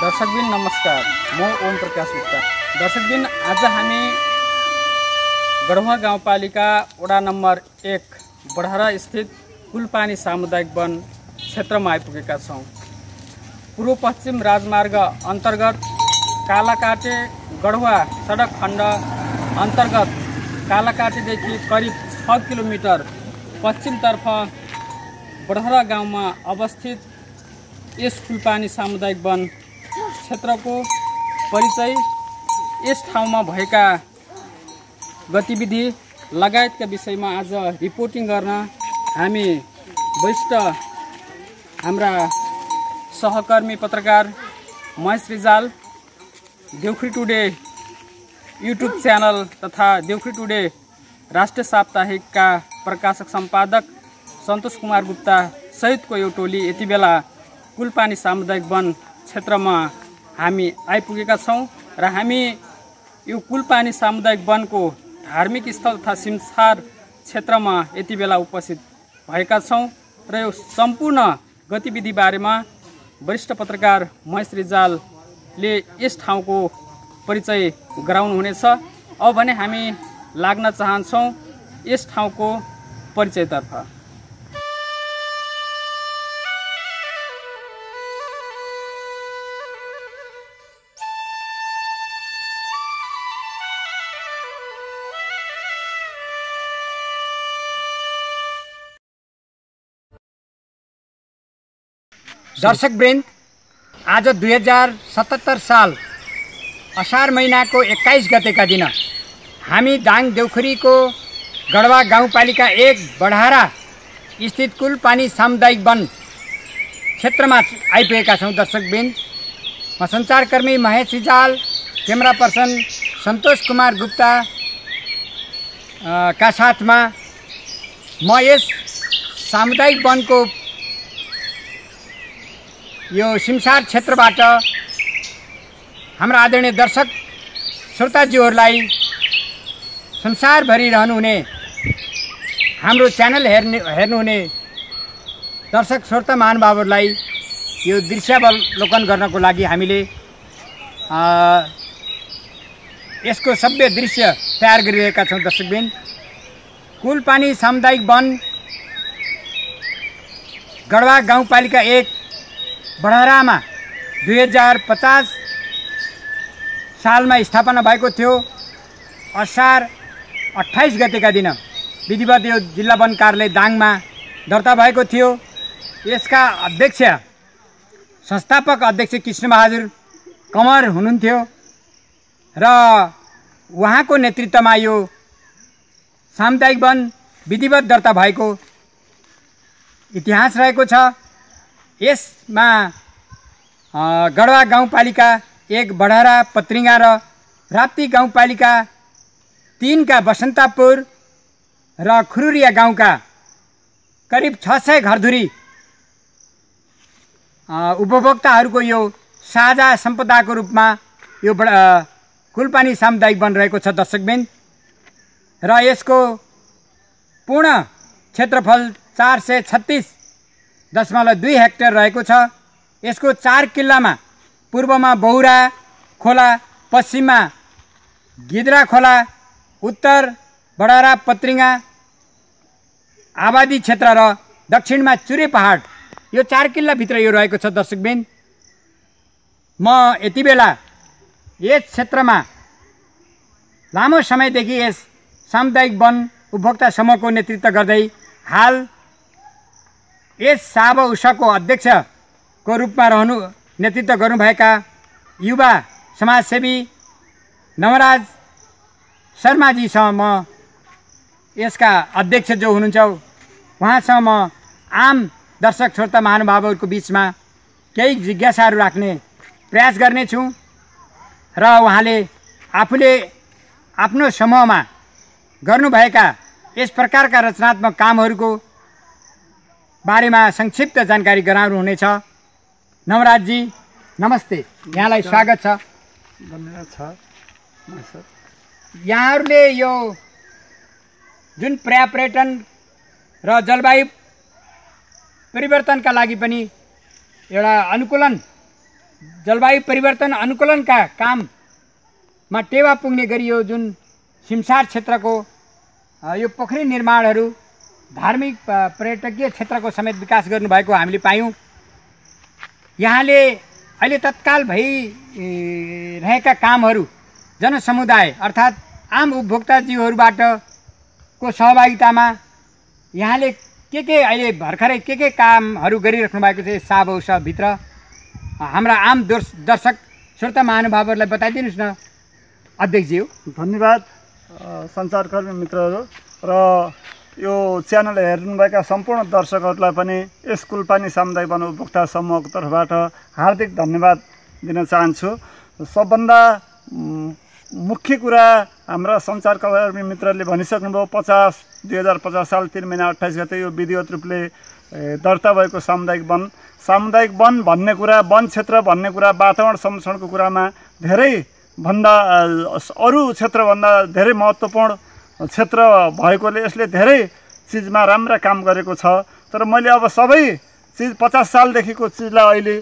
दर्शकबिन नमस्कार, म ओम प्रकाश गुप्ता। दर्शकबिन आज हामी गढवा गाउँपालिका वडा नम्बर 1 बढहरा स्थित कुलपानी सामुदायिक वन क्षेत्रमा आइपुगेका छौँ। पूर्व पश्चिम राजमार्ग अन्तर्गत कालाकाटे गढवा सडक खण्ड अन्तर्गत कालाकाटेदेखि करिब 6 किलोमिटर पश्चिमतर्फ बढहरा गाउँमा अवस्थित यस कुलपानी सामुदायिक वन क्षेत्रको परिचय, यस ठाउँमा भएका गतिविधि लगायतका विषयमा आज रिपोर्टिङ गर्न हामी वरिष्ठ हाम्रा सहकर्मी पत्रकार Mahesh Rijal, Deukhuri today YouTube channel तथा देउखुरी टुडे राष्ट्रिय साप्ताहिकका प्रकाशक सम्पादक सन्तोष कुमार गुप्ता सहितको यो टोली यति बेला कुलपानी सामुदायिक वन क्षेत्रमा हामी आइपुगेका छौँ र हामी यो कुलपानी सामुदायिक वनको धार्मिक स्थल तथा सिमसार क्षेत्रमा यति बेला उपस्थित भएका छौँ र यो सम्पूर्ण गतिविधि बारेमा वरिष्ठ पत्रकार महेश रिजालले यस ठाउँको परिचय गराउनुहुनेछ। अब भने हामी लाग्न चाहन्छौँ यस ठाउँको परिचयतर्फ। दर्शकवृन्द, आज 2077 साल असार महिनाको 21 गतेका दिन हामी दाङ देउखुरीको गढवा गाउँपालिका 1 बढहरा स्थित कुलपानी सामुदायिक वन क्षेत्रमा आइपुगेका छौँ। दर्शकवृन्द, म सञ्चारकर्मी महेश रिजाल, क्यामेरा पर्सन सन्तोष कुमार गुप्ता का साथमा म यस सामुदायिक वनको यो सिमसार क्षेत्रबाट हाम्रा आदरणीय दर्शक श्रोताजीहरूलाई संसारभरि रहनुहुने हाम्रो च्यानल हेर्नुहुने दर्शक श्रोता महानुभावहरूलाई यो दृश्यावलोकन गर्नको लागि हामीले यसको सभ्य दृश्य तयार गरिरहेका छौँ। दर्शकबिन, कुलपानी सामुदायिक वन गढवा गाउँपालिका 1 बढहरामा 2050 सालमा स्थापना भएको थियो। असार 28 गतेका दिन विधिवत यो जिल्ला वन कार्यालय दाङमा दर्ता भएको थियो। यसका अध्यक्ष संस्थापक अध्यक्ष कृष्णबहादुर कमर हुनुहुन्थ्यो र उहाँको नेतृत्वमा यो सामुदायिक वन विधिवत दर्ता भएको इतिहास रहेको छ। यसमा गढवा गाउँपालिका 1 बढहरा पत्रिङ्गा र राप्ती गाउँपालिका 3 का बसन्तापुर र खुरुरिया गाउँका करिब 600 घरधुरी उपभोक्ताहरूको यो साझा सम्पदाको रूपमा यो कुलपानी सामुदायिक वन रहेको छ। दर्शकबिन, र यसको पूर्ण क्षेत्रफल 436.2 हेक्टर रहेको छ। यसको 4 किल्लामा पूर्वमा बहुरा खोला, पश्चिममा गिद्रा खोला, उत्तर बढहरा पत्रिङ्गा आबादी क्षेत्र र दक्षिणमा चुरे पहाड, यो 4 किल्लाभित्र यो रहेको छ। दर्शकबिन, म यति बेला यस क्षेत्रमा लामो समयदेखि यस सामुदायिक वन उपभोक्ता समूहको नेतृत्व गर्दै हाल यस साब उषाको अध्यक्षको रूपमा नेतृत्व गर्नुभएका युवा समाजसेवी नवराज शर्माजीसँग म यसका अध्यक्ष जो हुनुहुन्छ उहाँसँग म आम दर्शक श्रोता महानुभावहरूको बिचमा केही जिज्ञासाहरू राख्ने प्रयास गर्नेछु र उहाँले आफूले आफ्नो समूहमा गर्नुभएका यस प्रकारका रचनात्मक कामहरूको बारेमा संक्षिप्त जानकारी गराउनुहुनेछ। नवराजजी नमस्ते, यहाँलाई स्वागत छ। धन्यवाद छ। यहाँहरूले यो जुन पर्यावरण र जलवायु परिवर्तनका लागि पनि एउटा अनुकूलन जलवायु परिवर्तन अनुकूलनका काममा टेवा पुग्ने गरी यो जुन सिमसार क्षेत्रको यो पोखरी निर्माणहरू धार्मिक पर्यटकीय क्षेत्रको समेत विकास गर्नुभएको हामीले पायौँ। यहाँले अहिले तत्काल भइरहेका कामहरू जनसमुदाय अर्थात् आम उपभोक्ताजीवहरूबाट को सहभागितामा यहाँले के अहिले भर्खरै के कामहरू गरिराख्नु भएको छ साबौसभित्र हाम्रा आम दर्शक श्रोता महानुभावहरूलाई बताइदिनुहोस् न अध्यक्षज्यू। धन्यवाद सञ्चारकर्मी मित्रहरू र यो च्यानल हेर्नुभएका सम्पूर्ण दर्शकहरूलाई पनि यस कुलपानी सामुदायिक वन उपभोक्ता समूहको तर्फबाट हार्दिक धन्यवाद दिन चाहन्छु। सबभन्दा मुख्य कुरा हाम्रा सञ्चारकर्मी मित्रले भनिसक्नुभयो 2050 साल 3 महिना 28 गते यो विधिवत रूपले दर्ता भएको सामुदायिक वन भन्ने कुरा, वन क्षेत्र भन्ने कुरा वातावरण संरक्षणको कुरामा धेरै भन्दा अरू क्षेत्रभन्दा धेरै महत्त्वपूर्ण क्षेत्र भएकोले यसले धेरै चिजमा राम्रा काम गरेको छ। तर मैले अब सबै चिज 50 सालदेखिको चिजलाई अहिले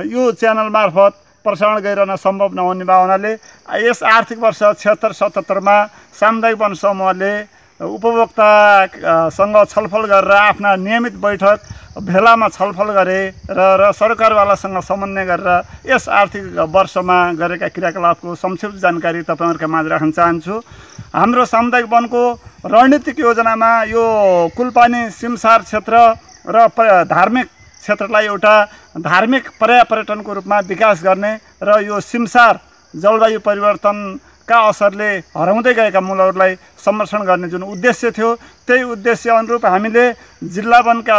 यो च्यानल मार्फत प्रसारण गरिरहन सम्भव नहुने भावनाले यस आर्थिक वर्ष 76-77 मा सामुदायिक वन समूहले उपभोक्तासँग छलफल गरेर आफ्ना नियमित बैठक भेलामा छलफल गरे र सरकारवालासँग समन्वय गरेर यस आर्थिक वर्षमा गरेका क्रियाकलापको संक्षिप्त जानकारी तपाईहरुका माझ राख्न चाहन्छु। हाम्रो सामुदायिक वनको रणनीतिक योजनामा यो कुलपानी सिमसार क्षेत्र र धार्मिक क्षेत्रलाई एउटा धार्मिक पर्यटनको रूपमा विकास गर्ने र यो सिमसार जलवायु परिवर्तनका असरले हराउँदै गएका मूलहरूलाई संरक्षण गर्ने जुन उद्देश्य थियो त्यही उद्देश्य अनुरूप हामीले जिल्ला वनका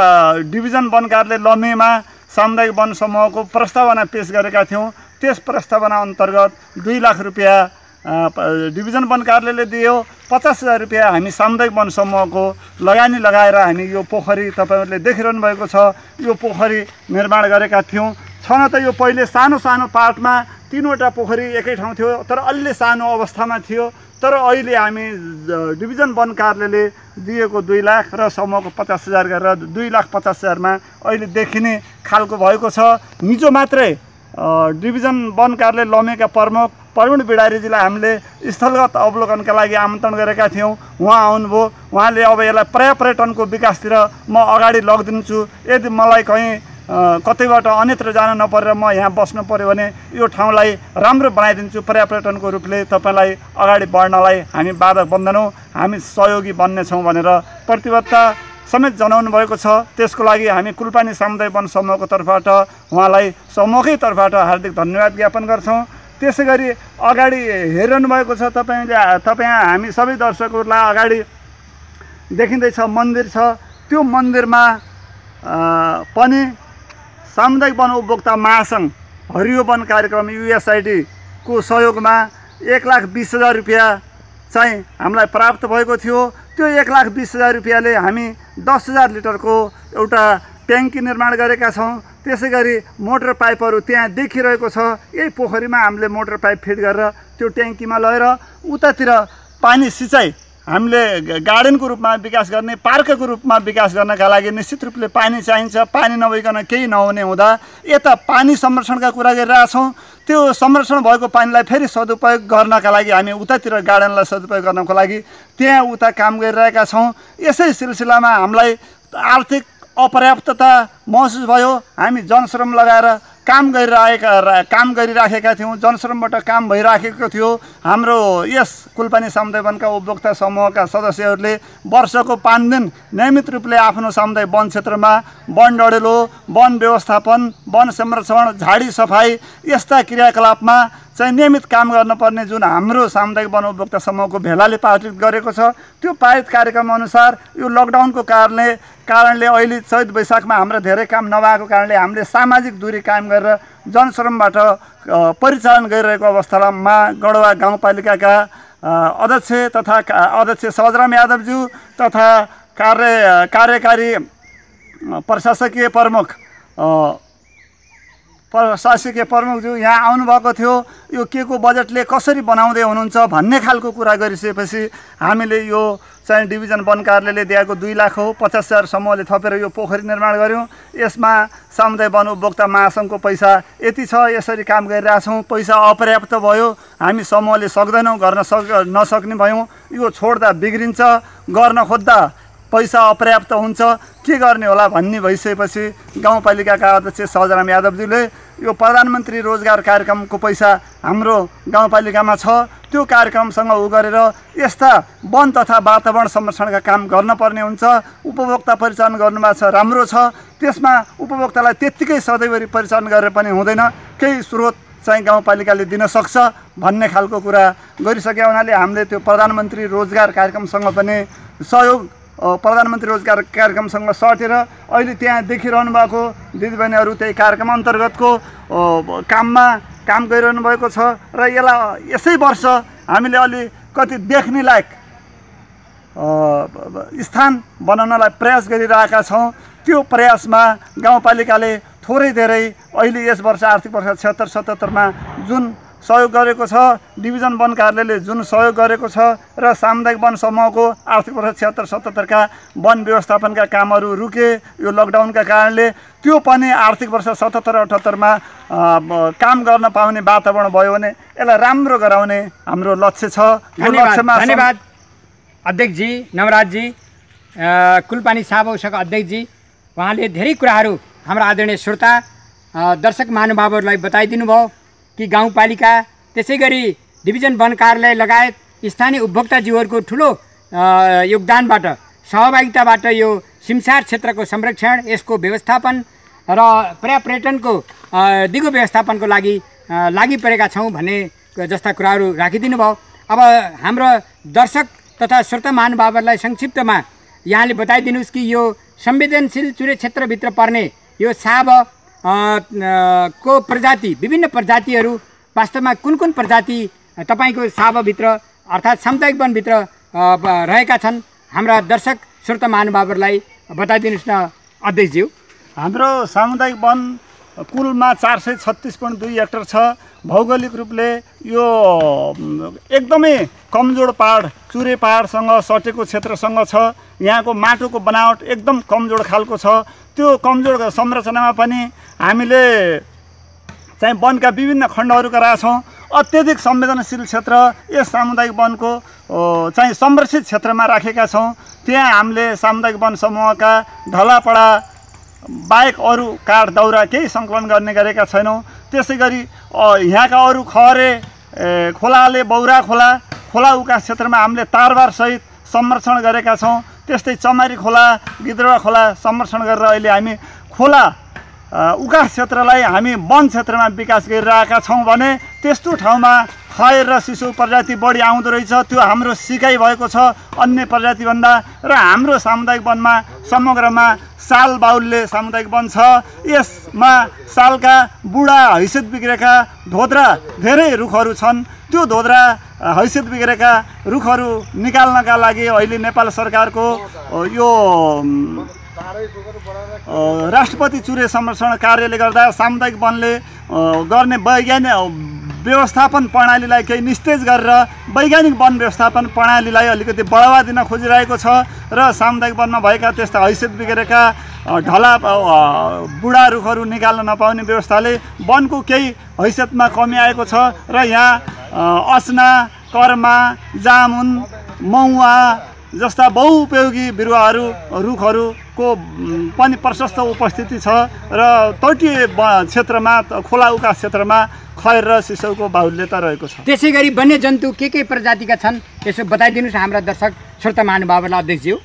डिभिजन वन कार्यालय लमेमा सामुदायिक वन समूहको प्रस्तावना पेश गरेका थियौं। त्यस प्रस्तावना अन्तर्गत 2 लाख रुपैयाँ डिभिजन वन कार्यालयले दियो, 50,000 रुपैयाँ हामी सामुदायिक वन समूहको लगानी लगाएर हामी यो पोखरी तपाईहरुले देखिरहनु भएको छ यो पोखरी निर्माण गरेका थियौं। छन त यो पहिले सानो सानो पार्टमा 3वटा पोखरी एकै ठाउँ थियो तर अलि सानो अवस्थामा थियो, तर अहिले हामी डिभिजन वन कार्यालयले दिएको 2 लाख र समूहको 50,000 गरेर 2,50,000 मा अहिले देखिने खालको भएको छ। हिजो मात्रै डिभिजन वन कार्यालय लमेका प्रमुख प्रवीण बिडारीजीलाई हामीले स्थलगत अवलोकनका लागि आमन्त्रण गरेका थियौं। उहाँ आउनुभयो। उहाँले अब यसलाई पर्यटनको विकासतिर म अगाडि लगिदिन्छु, यदि मलाई कहीँ कतैबाट अन्यत्र जान नपरेर म यहाँ बस्नु पर्यो भने यो ठाउँलाई राम्रो बनाइदिन्छु, पर्यटनको रूपले तपाईलाई अगाडि बढ्नलाई हामी बाधक बन्दैनौँ, हामी सहयोगी बन्नेछौँ भनेर प्रतिबद्धता समेत जनाउनु भएको छ। त्यसको लागि हामी कुलपानी सामुदायिक वन समूहको तर्फबाट उहाँलाई समूहकै तर्फबाट हार्दिक धन्यवाद ज्ञापन गर्छौँ। त्यसैगरी अगाडि हेरिरहनु भएको छ तपाईँ हामी सबै दर्शकहरूलाई अगाडि देखिँदैछ मन्दिर छ। त्यो मन्दिरमा पनि सामुदायिक वन उपभोक्ता महासङ्घ हरियो वन कार्यक्रम USAID को सहयोगमा 1,20,000 रुपैयाँ चाहिँ हामीलाई प्राप्त भएको थियो। त्यो 1,20,000 रुपैयाँले हामी 10,000 लिटरको एउटा ट्याङ्की निर्माण गरेका छौँ। त्यसैगरी मोटर पाइपहरू त्यहाँ देखिरहेको छ। यही पोखरीमा हामीले मोटर पाइप फिट गरेर त्यो ट्याङ्कीमा लगेर उतातिर पानी सिँचाइ हामीले गार्डनको रूपमा विकास गर्ने, पार्कको रूपमा विकास गर्नका लागि निश्चित रूपले पानी चाहिन्छ। पानी नभइकन केही नहुने हुँदा यता पानी संरक्षणका कुरा गरिरहेछौँ। त्यो संरक्षण भएको पानीलाई फेरि सदुपयोग गर्नका लागि हामी उतातिर गार्डनलाई सदुपयोग गर्नको लागि त्यहाँ उता काम गरिरहेका छौँ। यसै सिलसिलामा हामीलाई आर्थिक अपर्याप्तता महसुस भयो। हामी जनश्रम लगाएर काम गरिराखेका थियौँ। जनश्रमबाट काम भइराखेको थियो। हाम्रो यस कुलपानी सामुदायिक वनका उपभोक्ता समूहका सदस्यहरूले वर्षको 5 दिन नियमित रूपले आफ्नो सामुदायिक वन क्षेत्रमा वन डढेलो, वन व्यवस्थापन, वन संरक्षण, झाडी सफाई यस्ता क्रियाकलापमा चाहिँ नियमित काम गर्नुपर्ने जुन हाम्रो सामुदायिक वन उपभोक्ता समूहको भेलाले पारित गरेको छ त्यो पारित कार्यक्रम अनुसार यो लकडाउनको कारणले अहिले चैत वैशाखमा हाम्रो धेरै काम नभएको कारणले हामीले सामाजिक दूरी कायम गरेर जनश्रमबाट परिचालन गरिरहेको अवस्थामा गढवा गाउँपालिकाका अध्यक्ष तथा अध्यक्ष सवजराम यादवज्यू तथा कार्यकारी प्रशासकीय प्रमुखज्यू यहाँ आउनुभएको थियो। यो के को बजेटले कसरी बनाउँदै हुनुहुन्छ भन्ने खालको कुरा गरिसकेपछि हामीले यो चाहिँ डिभिजन वन कार्यालयले दिएको 2 लाख हो, 50,000 समूहले थपेर यो पोखरी निर्माण गर्यौँ। यसमा सामुदायिक वन उपभोक्ता महासङ्घको पैसा यति छ, यसरी काम गरिरहेछौँ, पैसा अपर्याप्त भयो, हामी समूहले सक्दैनौँ, नसक्ने भयौँ, यो छोड्दा बिग्रिन्छ, गर्न खोज्दा पैसा अपर्याप्त हुन्छ, के गर्ने होला भन्ने भइसकेपछि गाउँपालिकाका अध्यक्ष सहजराम यादवज्यूले यो प्रधानमन्त्री रोजगार कार्यक्रमको पैसा हाम्रो गाउँपालिकामा छ, त्यो कार्यक्रमसँग गरेर यस्ता वन तथा वातावरण संरक्षणका काम गर्नुपर्ने हुन्छ। उपभोक्ता परिचालन गर्नुभएको छ, राम्रो छ, त्यसमा उपभोक्तालाई त्यत्तिकै सधैँभरि परिचालन गरेर पनि हुँदैन, केही स्रोत चाहिँ गाउँपालिकाले दिन सक्छ भन्ने खालको कुरा गरिसके हुनाले हामीले त्यो प्रधानमन्त्री रोजगार कार्यक्रमसँग पनि सहयोग, प्रधानमन्त्री रोजगार कार्यक्रमसँग सटेर अहिले त्यहाँ देखिरहनु भएको दिदीबहिनीहरू त्यही कार्यक्रम अन्तर्गतको काममा काम गरिरहनु भएको छ र यसलाई यसै वर्ष हामीले अलि कति देख्ने लायक स्थान बनाउनलाई प्रयास गरिरहेका छौँ। त्यो प्रयासमा गाउँपालिकाले थोरै धेरै अहिले यस वर्ष आर्थिक वर्ष 76-77मा जुन सहयोग गरेको छ, डिभिजन वन कार्यालयले जुन सहयोग गरेको छ र सामुदायिक वन समूहको आर्थिक वर्ष 76-77 का वन व्यवस्थापनका कामहरू रुके यो लकडाउनका कारणले, त्यो पनि आर्थिक वर्ष 77-78 मा काम गर्न पाउने वातावरण भयो भने यसलाई राम्रो गराउने हाम्रो लक्ष्य छ। यो लक्ष्यमा धन्यवाद अध्यक्षजी, नवराजजी, कुलपानी साबौसका अध्यक्षजी, उहाँले धेरै कुराहरू हाम्रो आदरणीय श्रोता दर्शक महानुभावहरूलाई बताइदिनु भयो कि गाउँपालिका त्यसै गरी डिभिजन वन कार्यालय लगायत स्थानीय उपभोक्ताजीवहरूको ठुलो योगदानबाट, सहभागिताबाट यो सिमसार क्षेत्रको संरक्षण, यसको व्यवस्थापन र पर्यापर्यटनको दिगो व्यवस्थापनको लागि परेका छौँ भन्ने जस्ता कुराहरू राखिदिनु भयो। अब हाम्रो दर्शक तथा श्रोता महानुभावहरूलाई संक्षिप्तमा यहाँले बताइदिनुहोस् कि यो संवेदनशील चुरे क्षेत्रभित्र पर्ने यो साब को प्रजाति, विभिन्न प्रजातिहरू वास्तवमा कुन कुन प्रजाति तपाईँको साबभित्र अर्थात् सामुदायिक वनभित्र रहेका छन्, हाम्रा दर्शक श्रोता महानुभावहरूलाई बताइदिनुहोस् न अध्यक्षज्यू। हाम्रो सामुदायिक वन कुलमा 436.2 हेक्टर छ। भौगोलिक रूपले यो एकदमै कमजोर पहाड, चुरे पहाडसँग सटेको क्षेत्रसँग छ। यहाँको माटोको बनावट एकदम कमजोर खालको छ। त्यो कमजोर संरचनामा पनि हामीले चाहिँ वनका विभिन्न खण्डहरू गराएछौँ। अत्यधिक संवेदनशील क्षेत्र यस सामुदायिक वनको चाहिँ संरक्षित क्षेत्रमा राखेका छौँ। त्यहाँ हामीले सामुदायिक वन समूहका ढलापडा बाहेक अरू काठ दाउरा केही सङ्कलन गर्ने गरेका छैनौँ। त्यसै गरी यहाँका अरू खहरे खोलाले, बौरा खोला उकास क्षेत्रमा हामीले तारबारसहित संरक्षण गरेका छौँ। त्यस्तै चमारी खोला, गिद्रवा खोला संरक्षण गरेर अहिले हामी खोला उकास क्षेत्रलाई हामी वन क्षेत्रमा विकास गरिरहेका छौँ भने त्यस्तो ठाउँमा खैर र सिसो प्रजाति बढी आउँदो रहेछ। त्यो हाम्रो सिकाइ भएको छ अन्य प्रजातिभन्दा। र हाम्रो सामुदायिक वनमा समग्रमा साल बाहुल्य सामुदायिक वन छ। यसमा सालका बुढा हैसियत बिग्रेका धोद्रा धेरै रुखहरू छन्। त्यो धोद्रा हैसियत बिग्रेका रुखहरू निकाल्नका लागि अहिले नेपाल सरकारको यो राष्ट्रपति चुरे संरक्षण कार्यले गर्दा सामुदायिक वनले गर्ने वैज्ञानिक व्यवस्थापन प्रणालीलाई केही निस्तेज गरेर वैज्ञानिक वन व्यवस्थापन प्रणालीलाई अलिकति बढावा दिन खोजिरहेको छ। र सामुदायिक वनमा भएका त्यस्ता हैसियत बिग्रेका ढला बुढा रुखहरू निकाल्न नपाउने व्यवस्थाले वनको केही हैसियतमा कमी आएको छ। र यहाँ अस्ना, कर्मा, जामुन, मौवा जस्ता बहुउपयोगी बिरुवाहरू, रुखहरूको पनि प्रशस्त उपस्थिति छ। र तटीय क्षेत्रमा, खोला उकास क्षेत्रमा खैर र सिसौको बाहुल्यता रहेको छ। त्यसै गरी वन्यजन्तु के प्रजातिका छन् यसो बताइदिनुहोस् हाम्रा दर्शक श्रोता महानुभावहरूलाई अध्यक्षज्यू।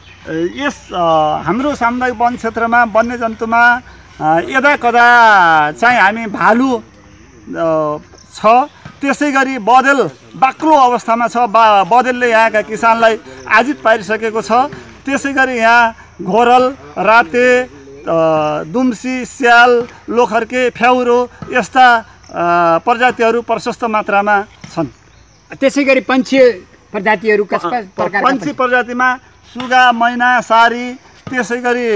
यस हाम्रो सामुदायिक वन क्षेत्रमा वन्यजन्तुमा यदाकदा चाहिँ हामी भालु छ। त्यसै गरी बँदेल बाक्लो अवस्थामा छ। बँदेलले यहाँका किसानलाई आजित पारिसकेको छ। त्यसै गरी यहाँ घोरल, राते, दुम्सी, स्याल, लोखर्के, फ्याउरो यस्ता प्रजातिहरू प्रशस्त मात्रामा छन्। त्यसै गरी पंक्षी प्रजातिहरू पंक्षी प्रजातिमा सुगा, मैना, सारी, त्यसै गरी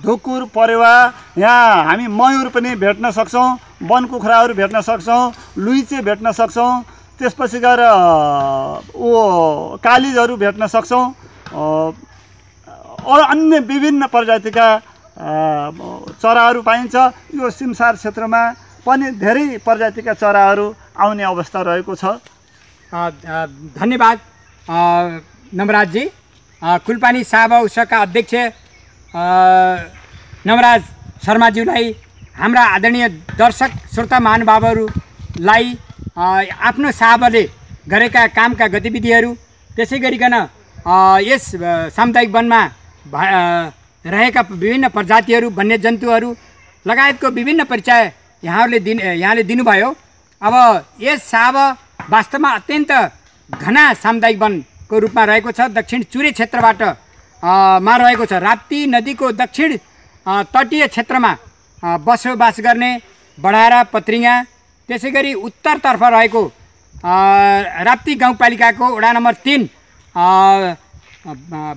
ढुकुर, परेवा, यहाँ हामी मयूर पनि भेट्न सक्छौँ, वन कुखुराहरू भेट्न सक्छौँ, लुइचे भेट्न सक्छौँ। त्यसपछि गएर कालिजहरू भेट्न सक्छौँ। अन्य विभिन्न प्रजातिका चराहरू पाइन्छ। यो सिमसार क्षेत्रमा पनि धेरै प्रजातिका चराहरू आउने अवस्था रहेको छ। धन्यवाद नवराजजी। कुलपानी सावा उसका अध्यक्ष नवराज शर्माज्यूलाई हाम्रा आदरणीय दर्शक श्रोता महानुभावहरूलाई आफ्नो सावाले गरेका कामका गतिविधिहरू त्यसै गरिकन यस सामुदायिक वनमा रहेका विभिन्न प्रजातिहरू वन्यजन्तुहरू लगायतको विभिन्न परिचय यहाँले दिनुभयो। अब यस सावा वास्तवमा अत्यन्त घना सामुदायिक वनको रूपमा रहेको छ। दक्षिण चुरे क्षेत्रबाट मा रहेको छ। राप्ती नदीको दक्षिण तटीय क्षेत्रमा बसोबास गर्ने बडारा पत्रिङा, त्यसै गरी उत्तरतर्फ रहेको राप्ती गाउँपालिकाको वडा नम्बर 3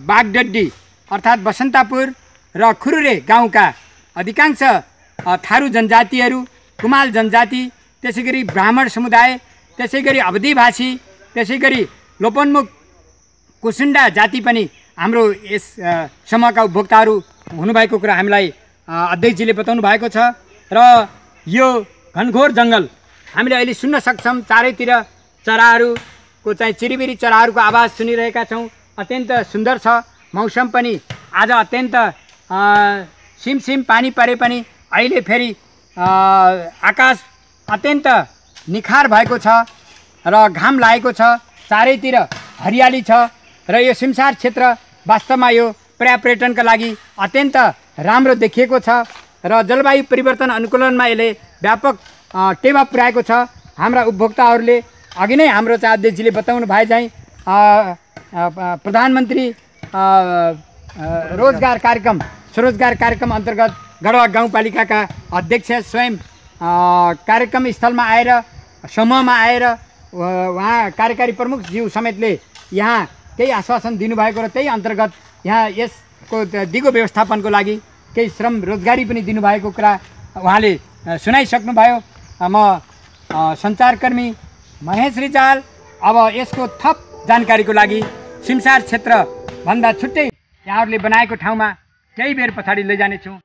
बागडड्डी अर्थात् बसन्तापुर र खुरुरे गाउँका अधिकांश थारू जनजातिहरू, कुमाल जनजाति, त्यसै गरी ब्राह्मण समुदाय, त्यसै गरी अवधिभाषी, त्यसै गरी लोपोन्मुख कुसुन्डा जाति पनि हाम्रो यस समूहका उपभोक्ताहरू हुनुभएको कुरा हामीलाई अध्यक्षजीले बताउनु भएको छ। र यो घनघोर जङ्गल हामीले अहिले सुन्न सक्छौँ। चारैतिर चराहरूको चाहिँ चिरिबिरी चराहरूको आवाज सुनिरहेका छौँ। अत्यन्त सुन्दर छ। मौसम पनि आज अत्यन्त सिमसिम पानी परे पनि अहिले फेरि आकाश अत्यन्त निखार भएको छ र घाम लागेको छ। चारैतिर हरियाली छ र यो सिमसार क्षेत्र वास्तवमा यो पर्यापर्यटनका लागि अत्यन्त राम्रो देखिएको छ र जलवायु परिवर्तन अनुकूलनमा यसले व्यापक टेवा पुर्याएको छ। हाम्रा उपभोक्ताहरूले अघि नै हाम्रो चाहिँ अध्यक्षजीले बताउनु भए चाहिँ प्रधानमन्त्री रोजगार कार्यक्रम स्वरोजगार कार्यक्रम अन्तर्गत गढवा गाउँपालिकाका अध्यक्ष स्वयं कार्यक्रम स्थलमा आएर समूहमा आएर उहाँ कार्यकारी प्रमुखज्यू समेतले यहाँ केही आश्वासन दिनुभएको र त्यही अन्तर्गत यहाँ यसको दिगो व्यवस्थापनको लागि केही श्रम रोजगारी पनि दिनुभएको कुरा उहाँले सुनाइसक्नुभयो। म सञ्चारकर्मी महेश रिजाल अब यसको थप जानकारीको लागि सिमसार क्षेत्रभन्दा छुट्टै यहाँहरूले बनाएको ठाउँमा केही बेर पछाडि लैजानेछु।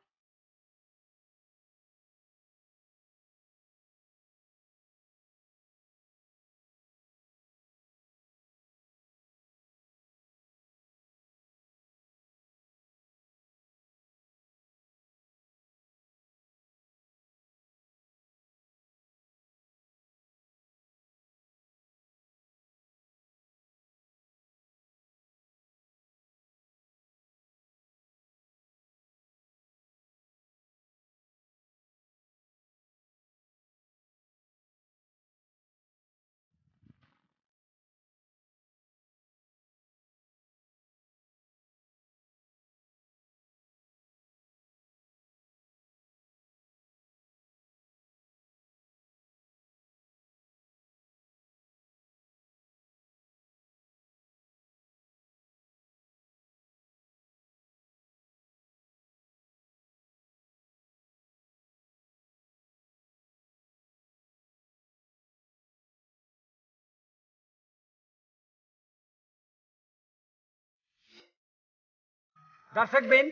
दर्शकबिन,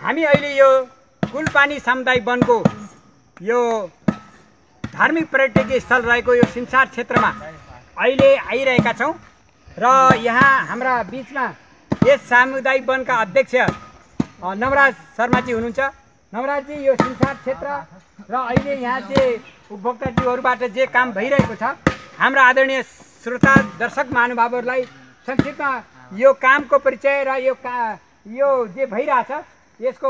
हामी अहिले यो कुलपानी सामुदायिक वनको यो धार्मिक पर्यटकीय स्थल रहेको यो सिमसार क्षेत्रमा अहिले आइरहेका छौँ र यहाँ हाम्रा बिचमा यस सामुदायिक वनका अध्यक्ष नवराज शर्माजी हुनुहुन्छ। नवराजजी, यो सिमसार क्षेत्र र अहिले यहाँ चाहिँ उपभोक्ताज्यूहरूबाट जे काम भइरहेको छ हाम्रा आदरणीय श्रोता दर्शक महानुभावहरूलाई संक्षिप्तमा यो कामको परिचय र यो जे भइरहेछ यसको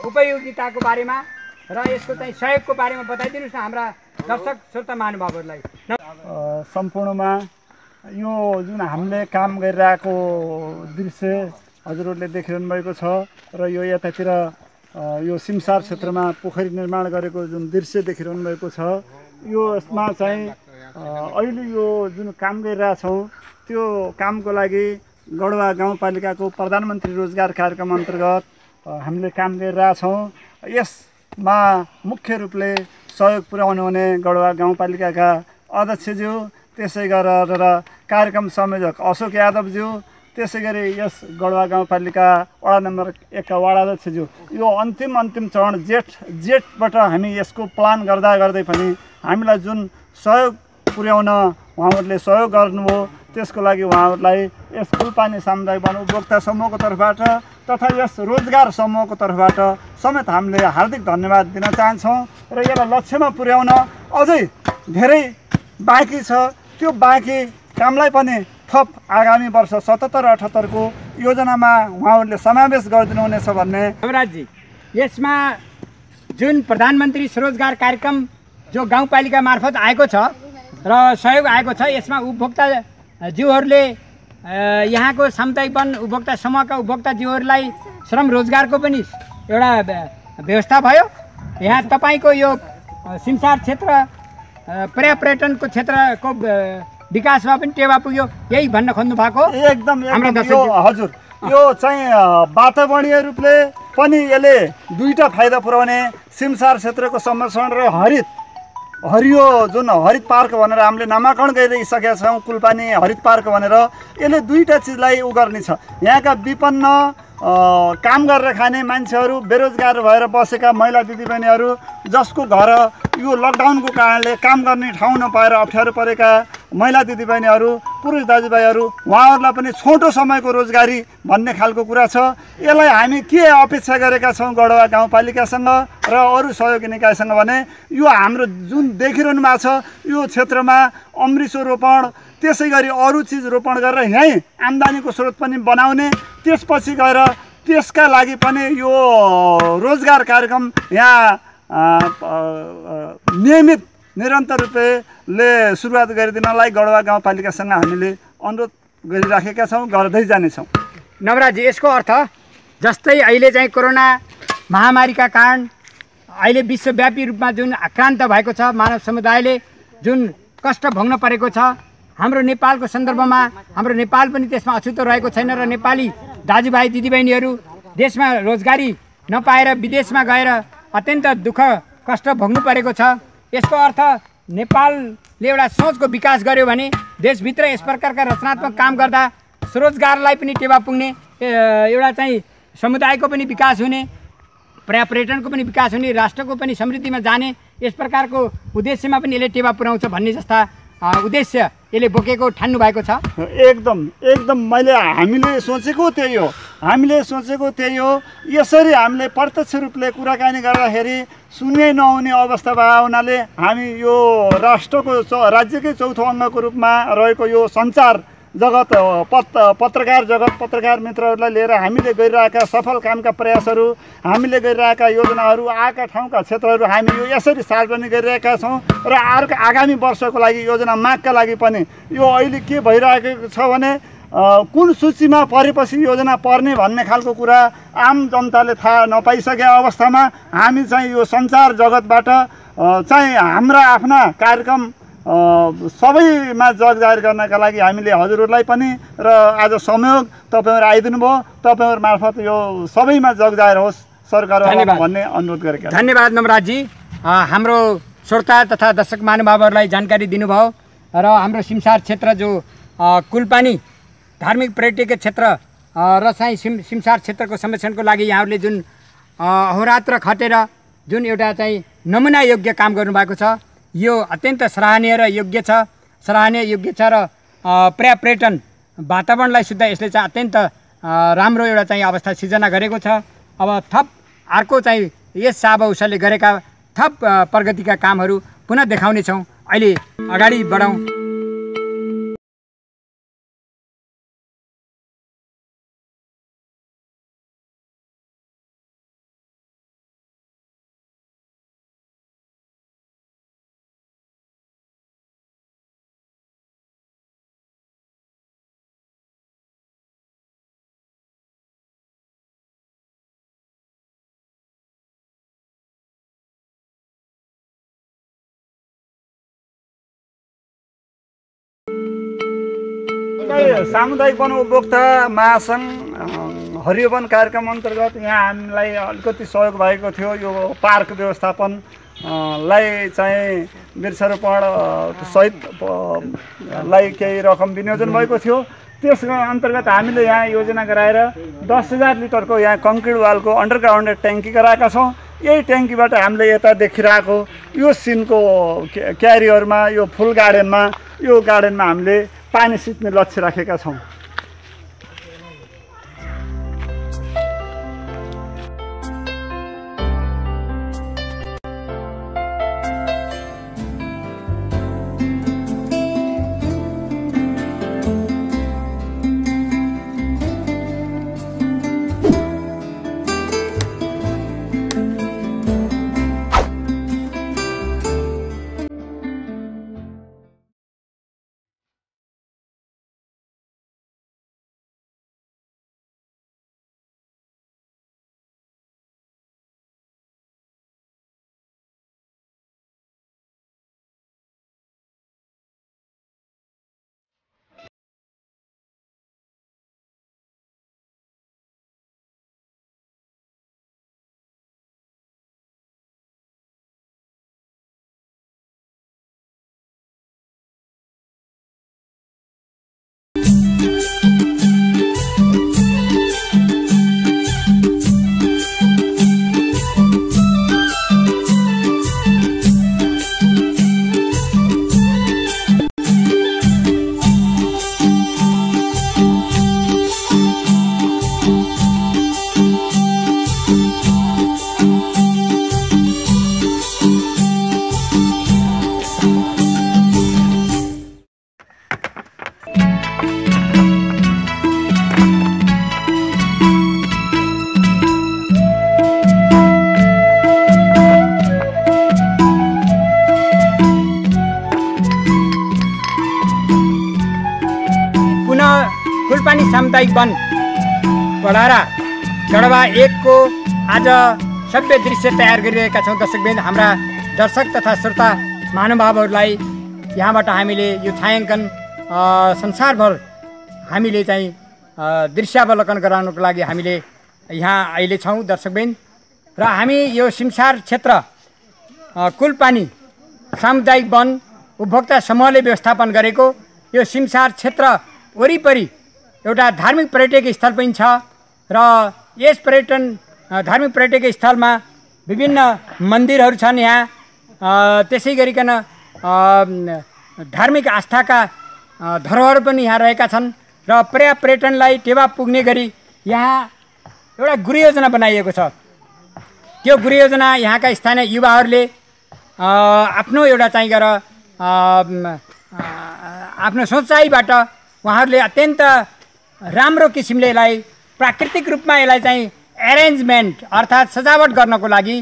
उपयोगिताको बारेमा र यसको चाहिँ सहयोगको बारेमा बताइदिनुहोस् न हाम्रा दर्शक श्रोता महानुभावहरूलाई। सम्पूर्णमा यो जुन हामीले काम गरिरहेको दृश्य हजुरहरूले देखिरहनु भएको छ र यो यतातिर यो सिमसार क्षेत्रमा पोखरी निर्माण गरेको जुन दृश्य देखिरहनु भएको छ, यो यसमा चाहिँ अहिले यो जुन काम गरिरहेछौँ त्यो कामको लागि गढवा गाउँपालिकाको प्रधानमन्त्री रोजगार कार्यक्रम अन्तर्गत हामीले काम गरिरहेछौँ। यसमा मुख्य रूपले सहयोग पुर्याउनु हुने गढवा गाउँपालिकाका अध्यक्षज्यू, त्यसै गरेर कार्यक्रम संयोजक अशोक यादवज्यू त्यसै गरी यस गढवा गाउँपालिका वडा नम्बर 1 का वडा अध्यक्षज्यू यो अन्तिम चरण जेठबाट हामी यसको प्लान गर्दा गर्दै पनि हामीलाई जुन सहयोग पुर्याउन उहाँहरूले सहयोग गर्नुभयो त्यसको लागि उहाँहरूलाई यस कुलपानी सामुदायिक वन उपभोक्ता समूहको तर्फबाट तथा यस रोजगार समूहको तर्फबाट समेत हामीले हार्दिक धन्यवाद दिन चाहन्छौँ र यसलाई लक्ष्यमा पुर्याउन अझै धेरै बाँकी छ। त्यो बाँकी कामलाई पनि थप आगामी वर्ष 77-78 को योजनामा उहाँहरूले समावेश गरिदिनु हुनेछ भन्ने। नवराजजी, यसमा जुन प्रधानमन्त्री स्वरोजगार कार्यक्रम जो गाउँपालिका मार्फत आएको छ र सहयोग आएको छ, यसमा उपभोक्ताज्यूहरूले यहाँको सामुदायिक वन उपभोक्ता समूहका उपभोक्ताज्यूहरूलाई श्रम रोजगारको पनि एउटा व्यवस्था भयो। यहाँ तपाईँको यो सिमसार क्षेत्र पर्यटनको क्षेत्रको विकासमा पनि टेवा पुग्यो, यही भन्न खोज्नु भएको? एकदम हजुर, यो चाहिँ वातावरणीय रूपले पनि यसले दुईटा फाइदा पुर्याउने, सिमसार क्षेत्रको संरक्षण र हरियो जुन हरित पार्क भनेर हामीले नामाकरण गरिसकेका छौँ कुलपानी हरित पार्क भनेर, यसले दुईटा चिजलाई गर्ने छ। यहाँका विपन्न काम गरेर खाने मान्छेहरू, बेरोजगार भएर बसेका महिला दिदीबहिनीहरू जसको घर यो लकडाउनको कारणले काम गर्ने ठाउँ नपाएर अप्ठ्यारो परेका महिला दिदीबहिनीहरू, पुरुष दाजुभाइहरू, उहाँहरूलाई पनि छोटो समयको रोजगारी भन्ने खालको कुरा छ। यसलाई हामी के अपेक्षा गरेका छौँ गढवा गाउँपालिकासँग र अरू सहयोगी निकायसँग भने यो हाम्रो जुन देखिरहनु भएको छ यो क्षेत्रमा अमृतो रोपण, त्यसै गरी अरू चिज रोपण गरेर यहीँ आम्दानीको स्रोत पनि बनाउने, त्यसपछि गएर त्यसका लागि पनि यो रोजगार कार्यक्रम यहाँ नियमित निरन्तर रूपले सुरुवात गरिदिनलाई गढवा गाउँपालिकासँग हामीले अनुरोध गरिराखेका छौँ, गर्दै जानेछौँ। नवराजी, यसको अर्थ जस्तै अहिले चाहिँ कोरोना महामारीका कारण अहिले विश्वव्यापी रूपमा जुन आक्रान्त भएको छ, मानव समुदायले जुन कष्ट भोग्न परेको छ, हाम्रो नेपालको सन्दर्भमा हाम्रो नेपाल पनि त्यसमा अछुतो रहेको छैन र नेपाली दाजुभाइ दिदीबहिनीहरू देशमा रोजगारी नपाएर विदेशमा गएर अत्यन्त दुःख कष्ट भोग्नु परेको छ। यसको अर्थ नेपालले एउटा सोचको विकास गर्यो भने देशभित्र यस प्रकारका रचनात्मक काम गर्दा स्वरोजगारलाई पनि टेवा पुग्ने, एउटा चाहिँ समुदायको पनि विकास हुने, पर्यटनको पनि विकास हुने, राष्ट्रको पनि समृद्धिमा जाने, यस प्रकारको उद्देश्यमा पनि यसले टेवा पुर्याउँछ भन्ने जस्ता उद्देश्य यसले बोकेको ठान्नु भएको छ। एकदम हामीले सोचेको त्यही हो। यसरी हामीले प्रत्यक्ष रूपले कुराकानी गर्दाखेरि सुन्नै नहुने अवस्था भएको हुनाले हामी यो राज्यकै चौथो अङ्गको रूपमा रहेको यो सञ्चार जगत, पत्रकार मित्रहरूलाई लिएर हामीले गरिरहेका सफल कामका प्रयासहरू, हामीले गरिरहेका योजनाहरू, आएका ठाउँका क्षेत्रहरू हामी यो यसरी सार्वजनिक गरिरहेका छौँ र आगामी वर्षको लागि योजना मागका लागि पनि यो अहिले के भइरहेको छ भने कुन सूचीमा परेपछि योजना पर्ने भन्ने खालको कुरा आम जनताले थाहा नपाइसकेका अवस्थामा हामी चाहिँ यो सञ्चार जगतबाट चाहिँ हाम्रा आफ्ना कार्यक्रम सबैमा जग जाहेर गर्नका लागि हामीले हजुरहरूलाई पनि र आज संयोग तपाईँहरू आइदिनु भयो, तपाईँहरू मार्फत यो सबैमा जग जाहेर होस् सरकारवाला भन्ने अनुरोध गरेका। धन्यवाद नवराजजी, हाम्रो श्रोता तथा दर्शक महानुभावहरूलाई जानकारी दिनुभयो र हाम्रो सिमसार क्षेत्र जो कुलपानी धार्मिक पर्यटकीय क्षेत्र र चाहिँ सिमसार क्षेत्रको संरक्षणको लागि यहाँहरूले जुन अहोरात्र खटेर जुन एउटा चाहिँ नमुना योग्य काम गर्नुभएको छ, यो अत्यन्त सराहनीय र योग्य छ र पर्यटन वातावरणलाई सुद्धा यसले चाहिँ अत्यन्त राम्रो एउटा चाहिँ अवस्था सिर्जना गरेको छ। अब थप अर्को चाहिँ यस साबौसाले गरेका थप प्रगतिका कामहरू पुनः देखाउनेछौँ। अहिले अगाडि बढौँ। सामुदायिक वन उपभोक्ता महासङ्घ हरियो वन कार्यक्रम अन्तर्गत यहाँ हामीलाई अलिकति सहयोग भएको थियो। यो पार्क व्यवस्थापनलाई चाहिँ वृक्षारोपण सहितलाई केही रकम विनियोजन भएको थियो। त्यस अन्तर्गत हामीले यहाँ योजना गराएर 10,000 लिटरको यहाँ कङ्क्रिट वालको अन्डरग्राउन्ड ट्याङ्की गराएका छौँ। यही ट्याङ्कीबाट हामीले यता देखिरहेको यो सिनको क्यारियरमा यो फुल गार्डनमा हामीले पानी सिच्ने लक्ष्य राखेका छौँ। कुलपानी सामुदायिक वन बढारा गढवा 1 को आज सभ्य दृश्य तयार गरिरहेका छौँ। दर्शकवृन्द, हाम्रा दर्शक तथा श्रोता महानुभावहरूलाई यहाँबाट हामीले यो छायाङ्कन संसारभर हामीले चाहिँ दृश्यावलोकन गराउनको लागि हामीले यहाँ अहिले छौँ। दर्शकवृन्द, र हामी यो सिमसार क्षेत्र कुलपानी सामुदायिक वन उपभोक्ता समूहले व्यवस्थापन गरेको यो सिमसार क्षेत्र वरिपरि एउटा धार्मिक पर्यटक स्थल पनि छ र यस धार्मिक पर्यटक स्थलमा विभिन्न मन्दिरहरू छन्। यहाँ त्यसै गरिकन धार्मिक आस्थाका धरोहर पनि यहाँ रहेका छन् र पर्यटनलाई टेवा पुग्ने गरी यहाँ एउटा गृहयोजना बनाइएको छ। त्यो गृहयोजना यहाँका स्थानीय युवाहरूले आफ्नो एउटा चाहिँ गरेर आफ्नो सोचाइबाट उहाँहरूले अत्यन्त राम्रो किसिमले यसलाई प्राकृतिक रूपमा यसलाई चाहिँ एरेन्जमेन्ट अर्थात् सजावट गर्नको लागि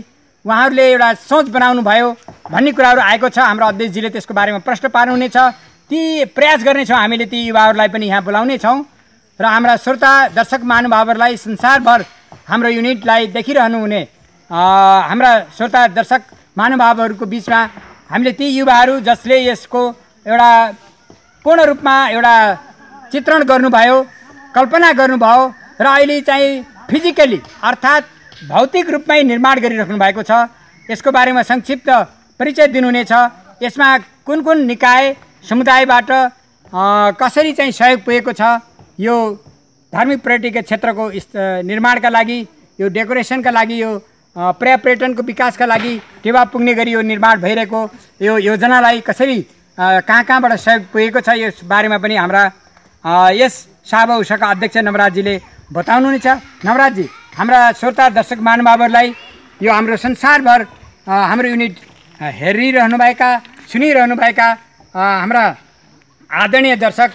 उहाँहरूले एउटा सोच बनाउनु भयो भन्ने कुराहरू आएको छ। हाम्रो अध्यक्षजीले त्यसको बारेमा प्रश्न पार्नुहुनेछ। ती प्रयास गर्नेछौँ हामीले, ती युवाहरूलाई पनि यहाँ बोलाउने छौँ र हाम्रा श्रोता दर्शक महानुभावहरूलाई संसारभर हाम्रो युनिटलाई देखिरहनु हुने हाम्रा श्रोता दर्शक महानुभावहरूको बिचमा हामीले ती युवाहरू जसले यसको एउटा पूर्ण रूपमा एउटा चित्रण गर्नुभयो, कल्पना गर्नुभयो र अहिले चाहिँ फिजिकली अर्थात् भौतिक रूपमै निर्माण गरिराख्नु भएको छ, यसको बारेमा संक्षिप्त परिचय दिनुहुनेछ। यसमा कुन कुन निकाय समुदायबाट कसरी चाहिँ सहयोग पुगेको छ यो धार्मिक पर्यटकीय क्षेत्रको निर्माणका लागि, यो डेकोरेसनका लागि, यो पर्यटनको विकासका लागि टेवा पुग्ने गरी यो निर्माण भइरहेको यो योजनालाई कसरी कहाँबाट सहयोग पुगेको छ यस बारेमा पनि हाम्रा यस साभा उषाका अध्यक्ष नवराजजीले बताउनुहुनेछ। नवराजजी, हाम्रा श्रोता दर्शक महानुभावहरूलाई यो हाम्रो संसारभर हाम्रो युनिट हेरिरहनुभएका सुनिरहनुभएका हाम्रा आदरणीय दर्शक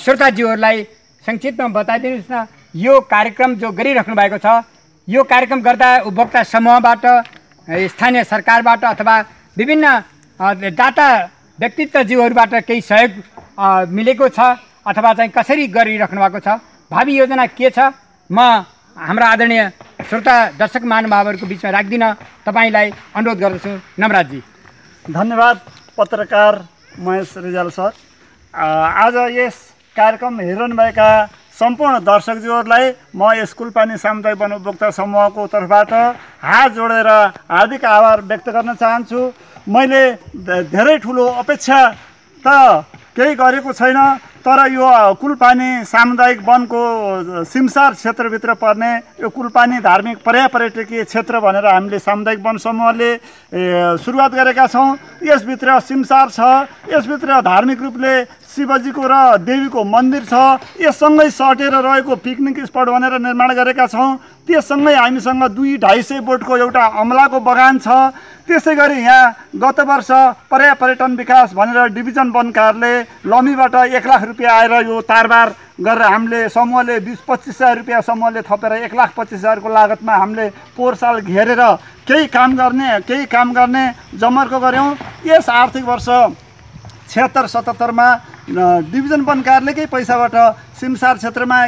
श्रोताजीहरूलाई संक्षिप्तमा बताइदिनुहोस् न, यो कार्यक्रम जो गरिराख्नु भएको छ यो कार्यक्रम गर्दा उपभोक्ता समूहबाट, स्थानीय सरकारबाट अथवा विभिन्न दाता व्यक्तित्वजीवहरूबाट केही सहयोग मिलेको छ अथवा चाहिँ कसरी गरिराख्नु भएको छ, भावी योजना के छ, म हाम्रा आदरणीय श्रोता दर्शक महानुभावहरूको बिचमा राख्दिन तपाईँलाई अनुरोध गर्दछु। नवराजजी। धन्यवाद पत्रकार महेश रिजाल सर। आज यस कार्यक्रम हेरिरहनुभएका सम्पूर्ण दर्शकज्यूहरूलाई म यस कुलपानी सामुदायिक वन उपभोक्ता समूहको तर्फबाट हात जोडेर हार्दिक आभार व्यक्त गर्न चाहन्छु। मैले धेरै ठुलो अपेक्षा त केही गरेको छैन, तर यो कुलपानी सामुदायिक वनको सिमसार क्षेत्रभित्र पर्ने यो कुलपानी धार्मिक पर्यटकीय क्षेत्र भनेर हामीले सामुदायिक वन समूहले सुरुवात गरेका छौँ। यसभित्र सिमसार छ, यसभित्र धार्मिक रूपले शिवजीको र देवीको मन्दिर छ, यससँगै सटेर रहेको पिकनिक स्पट भनेर निर्माण गरेका छौँ। त्यससँगै हामीसँग 200-250 बोटको एउटा अमलाको बगान छ। त्यसै गरी यहाँ गत वर्ष पर्यटन विकास भनेर डिभिजन वन कार्यालय लमीबाट 1 लाख रुपियाँ आएर यो तारबार गरेर हामीले समूहले 20-25 हजार रुपियाँ समूहले थपेर 1,25,000 को लागतमा हामीले पोहोर साल घेरेर केही काम गर्ने जमर्को गऱ्यौँ। यस आर्थिक वर्ष 76-77 डिभिजन वन कार्यालयकै पैसाबाट सिमसार क्षेत्रमा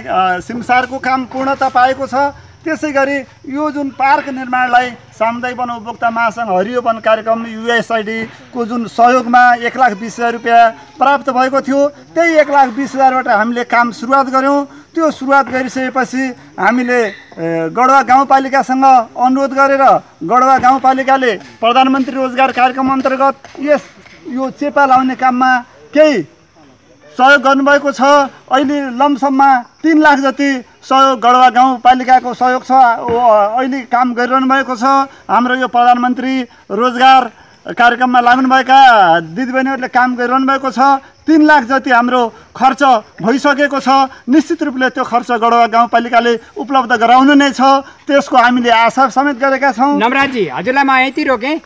सिमसारको काम पूर्णता पाएको छ। त्यसै गरी यो जुन पार्क निर्माणलाई सामुदायिक वन उपभोक्ता महासङ्घ हरियो वन कार्यक्रम USAID को जुन सहयोगमा 1,20,000 रुपियाँ प्राप्त भएको थियो, त्यही 1,20,000बाट हामीले काम सुरुवात गऱ्यौँ। त्यो सुरुवात गरिसकेपछि हामीले गढवा गाउँपालिकासँग अनुरोध गरेर गढवा गाउँपालिकाले प्रधानमन्त्री रोजगार कार्यक्रम अन्तर्गत यो चेपा लाउने काममा केही सहयोग गर्नुभएको छ। अहिले लमसममा 3 लाख जति सहयोग गढवा गाउँपालिकाको सहयोग छ, अहिले काम गरिरहनु भएको छ। हाम्रो यो प्रधानमन्त्री रोजगार कार्यक्रममा लाग्नुभएका दिदीबहिनीहरूले काम गरिरहनु भएको छ। 3 लाख जति हाम्रो खर्च भइसकेको छ। निश्चित रूपले त्यो खर्च गढवा गाउँपालिकाले उपलब्ध गराउनु नै छ, त्यसको हामीले आशा समेत गरेका छौँ। नमराजी, हजुरलाई म यति रोकेँ।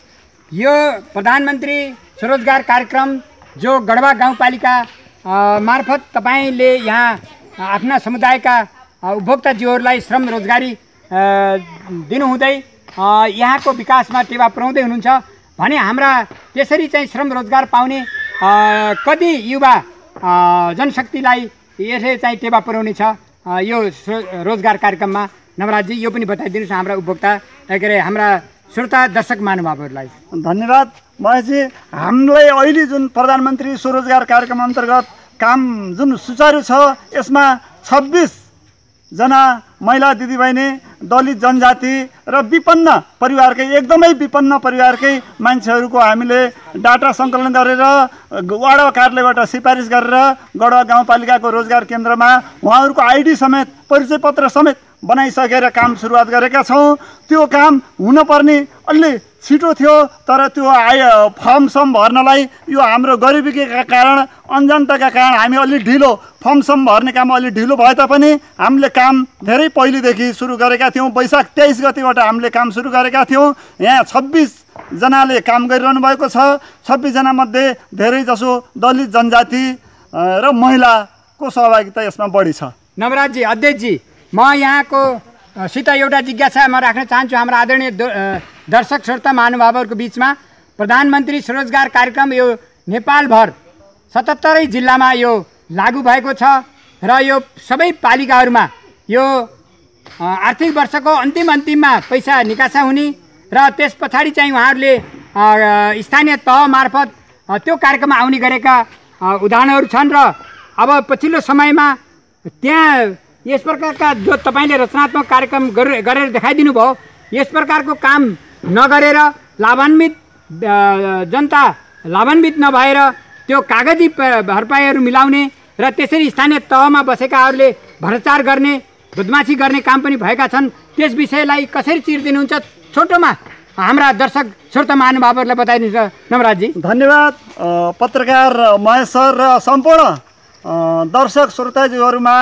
यो प्रधानमन्त्री स्वरोजगार कार्यक्रम जो गढवा गाउँपालिका मार्फत तपाईँले यहाँ आफ्ना समुदायका उपभोक्ताजीहरूलाई श्रम रोजगारी दिनुहुँदै यहाँको विकासमा टेवा पुर्याउँदै हुनुहुन्छ भने हाम्रा त्यसरी चाहिँ श्रम रोजगार पाउने कति युवा जनशक्तिलाई यसले चाहिँ टेवा पुर्याउने छ यो रोजगार कार्यक्रममा? नवराजजी, यो पनि बताइदिनुहोस् हाम्रा उपभोक्ता के अरे हाम्रा श्रोता दर्शक महानुभावहरूलाई। धन्यवाद महेशजी। हामीलाई अहिले जुन प्रधानमन्त्री स्वरोजगार कार्यक्रम अन्तर्गत काम जुन सुचारू छ, यसमा 26 जना महिला दिदीबहिनी दलित जनजाति र विपन्न परिवारकै एकदमै विपन्न परिवारकै मान्छेहरूको हामीले डाटा सङ्कलन गरेर वडा कार्यालयबाट सिफारिस गरेर गढवा गाउँपालिकाको रोजगार केन्द्रमा उहाँहरूको आइडी समेत परिचय पत्र समेत बनाइसकेर काम सुरुवात गरेका छौँ। त्यो काम हुनुपर्ने अलि छिटो थियो, तर त्यो फर्म भर्नलाई यो हाम्रो गरिबीका कारण अनजानताका कारण हामी अलि ढिलो फर्म भर्ने काम अलि ढिलो भए तापनि हामीले काम धेरै पहिलेदेखि सुरु गरेका थियौँ। वैशाख 23 गतिबाट हामीले काम सुरु गरेका थियौँ। यहाँ 26 जनाले काम गरिरहनु भएको छ। 26 जना मध्ये धेरै जसो दलित जनजाति र महिलाको सहभागिता यसमा बढी छ। नवराजजी, अध्यक्षजी, म यहाँको सित एउटा जिज्ञासा म राख्न चाहन्छु। हाम्रा आदरणीय दर्शक श्रोता महानुभावहरूको बिचमा प्रधानमन्त्री स्वरोजगार कार्यक्रम यो नेपालभर 77 जिल्लामा यो लागू भएको छ र यो सबै पालिकाहरूमा यो आर्थिक वर्षको अन्तिममा पैसा निकासा हुने र त्यस पछाडि चाहिँ उहाँहरूले स्थानीय तह मार्फत त्यो कार्यक्रममा आउने गरेका उदाहरणहरू छन्। र अब पछिल्लो समयमा त्यहाँ यस प्रकारका जो तपाईँले रचनात्मक कार्यक्रम गरेर देखाइदिनु भयो, यस प्रकारको काम नगरेर लाभान्वित जनता लाभान्वित नभएर त्यो कागजी भरपाईहरू मिलाउने र त्यसरी स्थानीय तहमा बसेकाहरूले भ्रष्टाचार गर्ने बदमासी गर्ने काम पनि भएका छन्। त्यस विषयलाई कसरी चिर्दिनुहुन्छ छोटोमा हाम्रा दर्शक श्रोता महानुभावहरूलाई बताइदिनुहोस् नवराजजी। धन्यवाद पत्रकार महेश सर र सम्पूर्ण दर्शक श्रोताजीहरूमा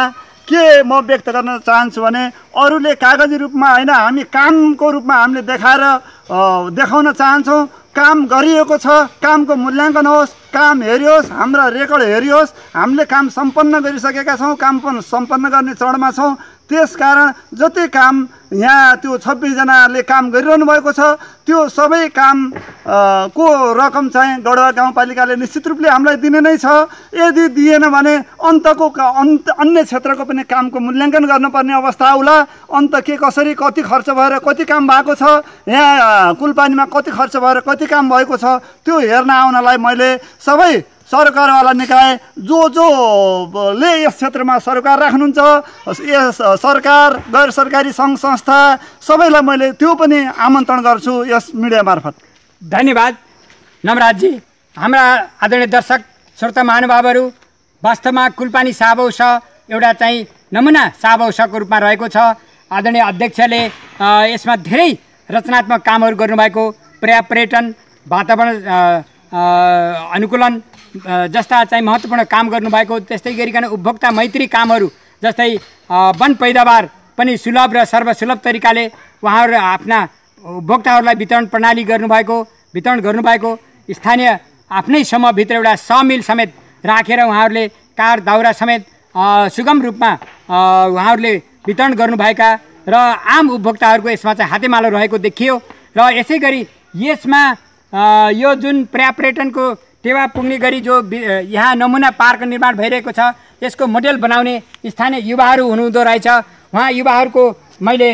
के म व्यक्त गर्न चाहन्छु भने अरूले कागजी रूपमा होइन, हामी कामको रूपमा हामीले देखाउन चाहन्छौँ। काम गरिएको छ, कामको मूल्याङ्कन होस्, काम हेरियोस्, हाम्रा रेकर्ड हेरियोस्। हामीले काम सम्पन्न गरिसकेका छौँ, काम पनि सम्पन्न गर्ने चरणमा छौँ। त्यसकारण जति काम यहाँ त्यो 26 जनाले काम गरिरहनु भएको छ, त्यो सबै काम को रकम चाहिँ गढवा गाउँपालिकाले निश्चित रूपले हामीलाई दिने नै छ। यदि दिएन भने अन्य क्षेत्रको पनि कामको मूल्याङ्कन गर्नुपर्ने अवस्था आउला। अन्त के कसरी कति खर्च भएर कति काम भएको छ, यहाँ कुलपानीमा कति खर्च भएर कति काम भएको छ, त्यो हेर्न आउनलाई मैले सबै सरकारवाला निकाय जोले यस क्षेत्रमा सरकार राख्नुहुन्छ, यस सरकार गैर सरकारी सङ्घ संस्था सबैलाई मैले त्यो पनि आमन्त्रण गर्छु यस मिडिया मार्फत। धन्यवाद नवराजजी। हाम्रा आदरणीय दर्शक श्रोता महानुभावहरू, वास्तवमा कुलपानी साबौस एउटा चाहिँ नमुना साबौसको रूपमा रहेको छ। आदरणीय अध्यक्षले यसमा धेरै रचनात्मक कामहरू गर्नुभएको, पर्यावरण वातावरण अनुकूलन जस्ता चाहिँ महत्त्वपूर्ण काम गर्नुभएको, त्यस्तै गरिकन उपभोक्ता मैत्री कामहरू जस्तै वन पैदावार पनि सुलभ र सर्वसुलभ तरिकाले उहाँहरू आफ्ना उपभोक्ताहरूलाई वितरण प्रणाली वितरण गर्नुभएको, स्थानीय आफ्नै समूहभित्र एउटा समिल समेत राखेर उहाँहरूले कार दाउरा समेत सुगम रूपमा उहाँहरूले वितरण गर्नुभएका र आम उपभोक्ताहरूको यसमा चाहिँ हातेमालो रहेको देखियो। र यसै गरी यसमा यो जुन पर्यावरणको टेवा पुग्ने गरी जो यहाँ नमुना पार्क निर्माण भइरहेको छ, यसको मोडेल बनाउने स्थानीय युवाहरू हुनुहुँदो रहेछ। उहाँ युवाहरूको मैले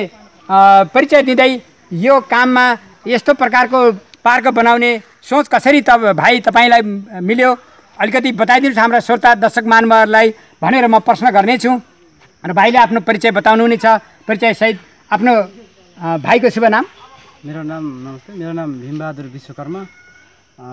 परिचय दिँदै यो काममा यस्तो प्रकारको पार्क बनाउने सोच कसरी भाइ तपाईँलाई मिल्यो अलिकति बताइदिनुहोस् हाम्रा श्रोता दर्शक महानुभावहरूलाई भनेर म प्रश्न गर्नेछु। र भाइले आफ्नो परिचय बताउनु हुनेछ। परिचयसहित आफ्नो भाइको शुभ नाम। मेरो नाम नमस्ते, मेरो नाम भीमबहादुर विश्वकर्मा,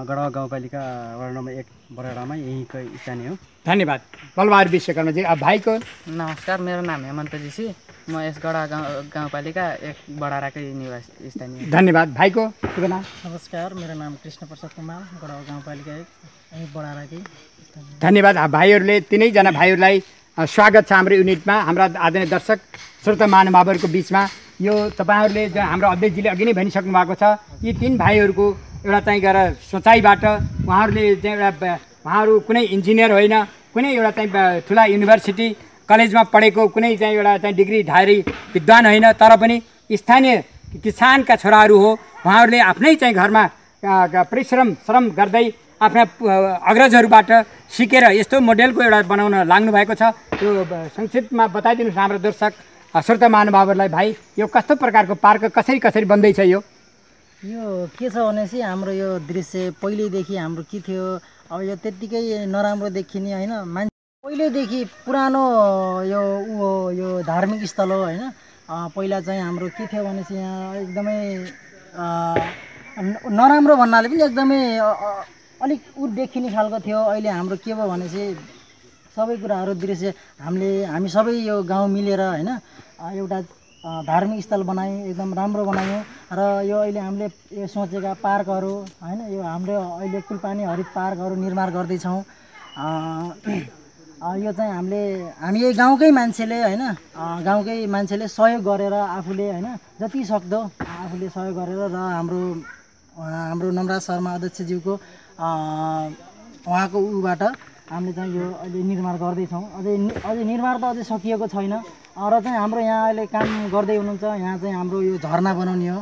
गढवा गाउँपालिका वडा नम्बर 1 बडाडामा यहीँको स्थानीय हो। धन्यवाद बलबहादुर विश्वकर्माजी। अब भाइको नमस्कार, मेरो नाम हेमन्त जीसी, म यस गढवा गाउँपालिका 1 बडाराकै निवासी स्थानीय। धन्यवाद। भाइको शुभ नाम। नमस्कार, मेरो नाम कृष्ण प्रसाद कुमार, गढवा गाउँपालिका 1 बडाराकै। धन्यवाद। भाइहरूले तिनैजना भाइहरूलाई स्वागत छ हाम्रो युनिटमा। हाम्रा आदरणीय दर्शक श्रोता महानुभावहरूको बिचमा यो तपाईँहरूले हाम्रो अध्यक्षजीले अघि नै भनिसक्नु भएको छ, यी 3 भाइहरूको एउटा चाहिँ गएर सोचाइबाट उहाँहरूले चाहिँ उहाँहरू कुनै इन्जिनियर होइन, कुनै एउटा चाहिँ ठुला युनिभर्सिटी कलेजमा पढेको कुनै चाहिँ एउटा चाहिँ डिग्रीधारी विद्वान होइन, तर पनि स्थानीय किसानका छोराहरू हो। उहाँहरूले आफ्नै चाहिँ घरमा श्रम गर्दै आफ्ना अग्रजहरूबाट सिकेर यस्तो मोडेलको एउटा बनाउन लाग्नु भएको छ। त्यो संक्षिप्तमा बताइदिनुहोस् हाम्रो दर्शक श्रोता महानुभावहरूलाई। भाइ यो कस्तो प्रकारको पार्क कसरी बन्दैछ? यो के छ भनेपछि हाम्रो यो दृश्य पहिल्यैदेखि हाम्रो के थियो, अब यो त्यत्तिकै नराम्रो देखिने होइन, मान्छे पहिल्यैदेखि पुरानो यो धार्मिक स्थल हो होइन। पहिला चाहिँ हाम्रो के थियो भनेपछि यहाँ एकदमै नराम्रो भन्नाले पनि एकदमै अलिक देखिने खालको थियो। अहिले हाम्रो के भयो भनेपछि सबै कुराहरू दृश्य हामी सबै यो गाउँ मिलेर होइन एउटा धार्मिक स्थल बनायौँ, एकदम राम्रो बनायौँ। र यो अहिले हामीले यो सोचेका पार्कहरू होइन, यो हाम्रो अहिले कुलपानी हरित पार्कहरू निर्माण गर्दैछौँ। यो चाहिँ हामी यही गाउँकै मान्छेले होइन, गाउँकै मान्छेले सहयोग गरेर आफूले होइन जति सक्दो आफूले सहयोग गरेर र हाम्रो नमराज शर्मा अध्यक्षज्यूको उहाँको उबाट हामीले चाहिँ यो अहिले निर्माण गर्दैछौँ। अझै निर्माण त अझै सकिएको छैन। र चाहिँ हाम्रो यहाँ अहिले काम गर्दै हुनुहुन्छ। यहाँ चाहिँ हाम्रो यो झरना बनाउने हो,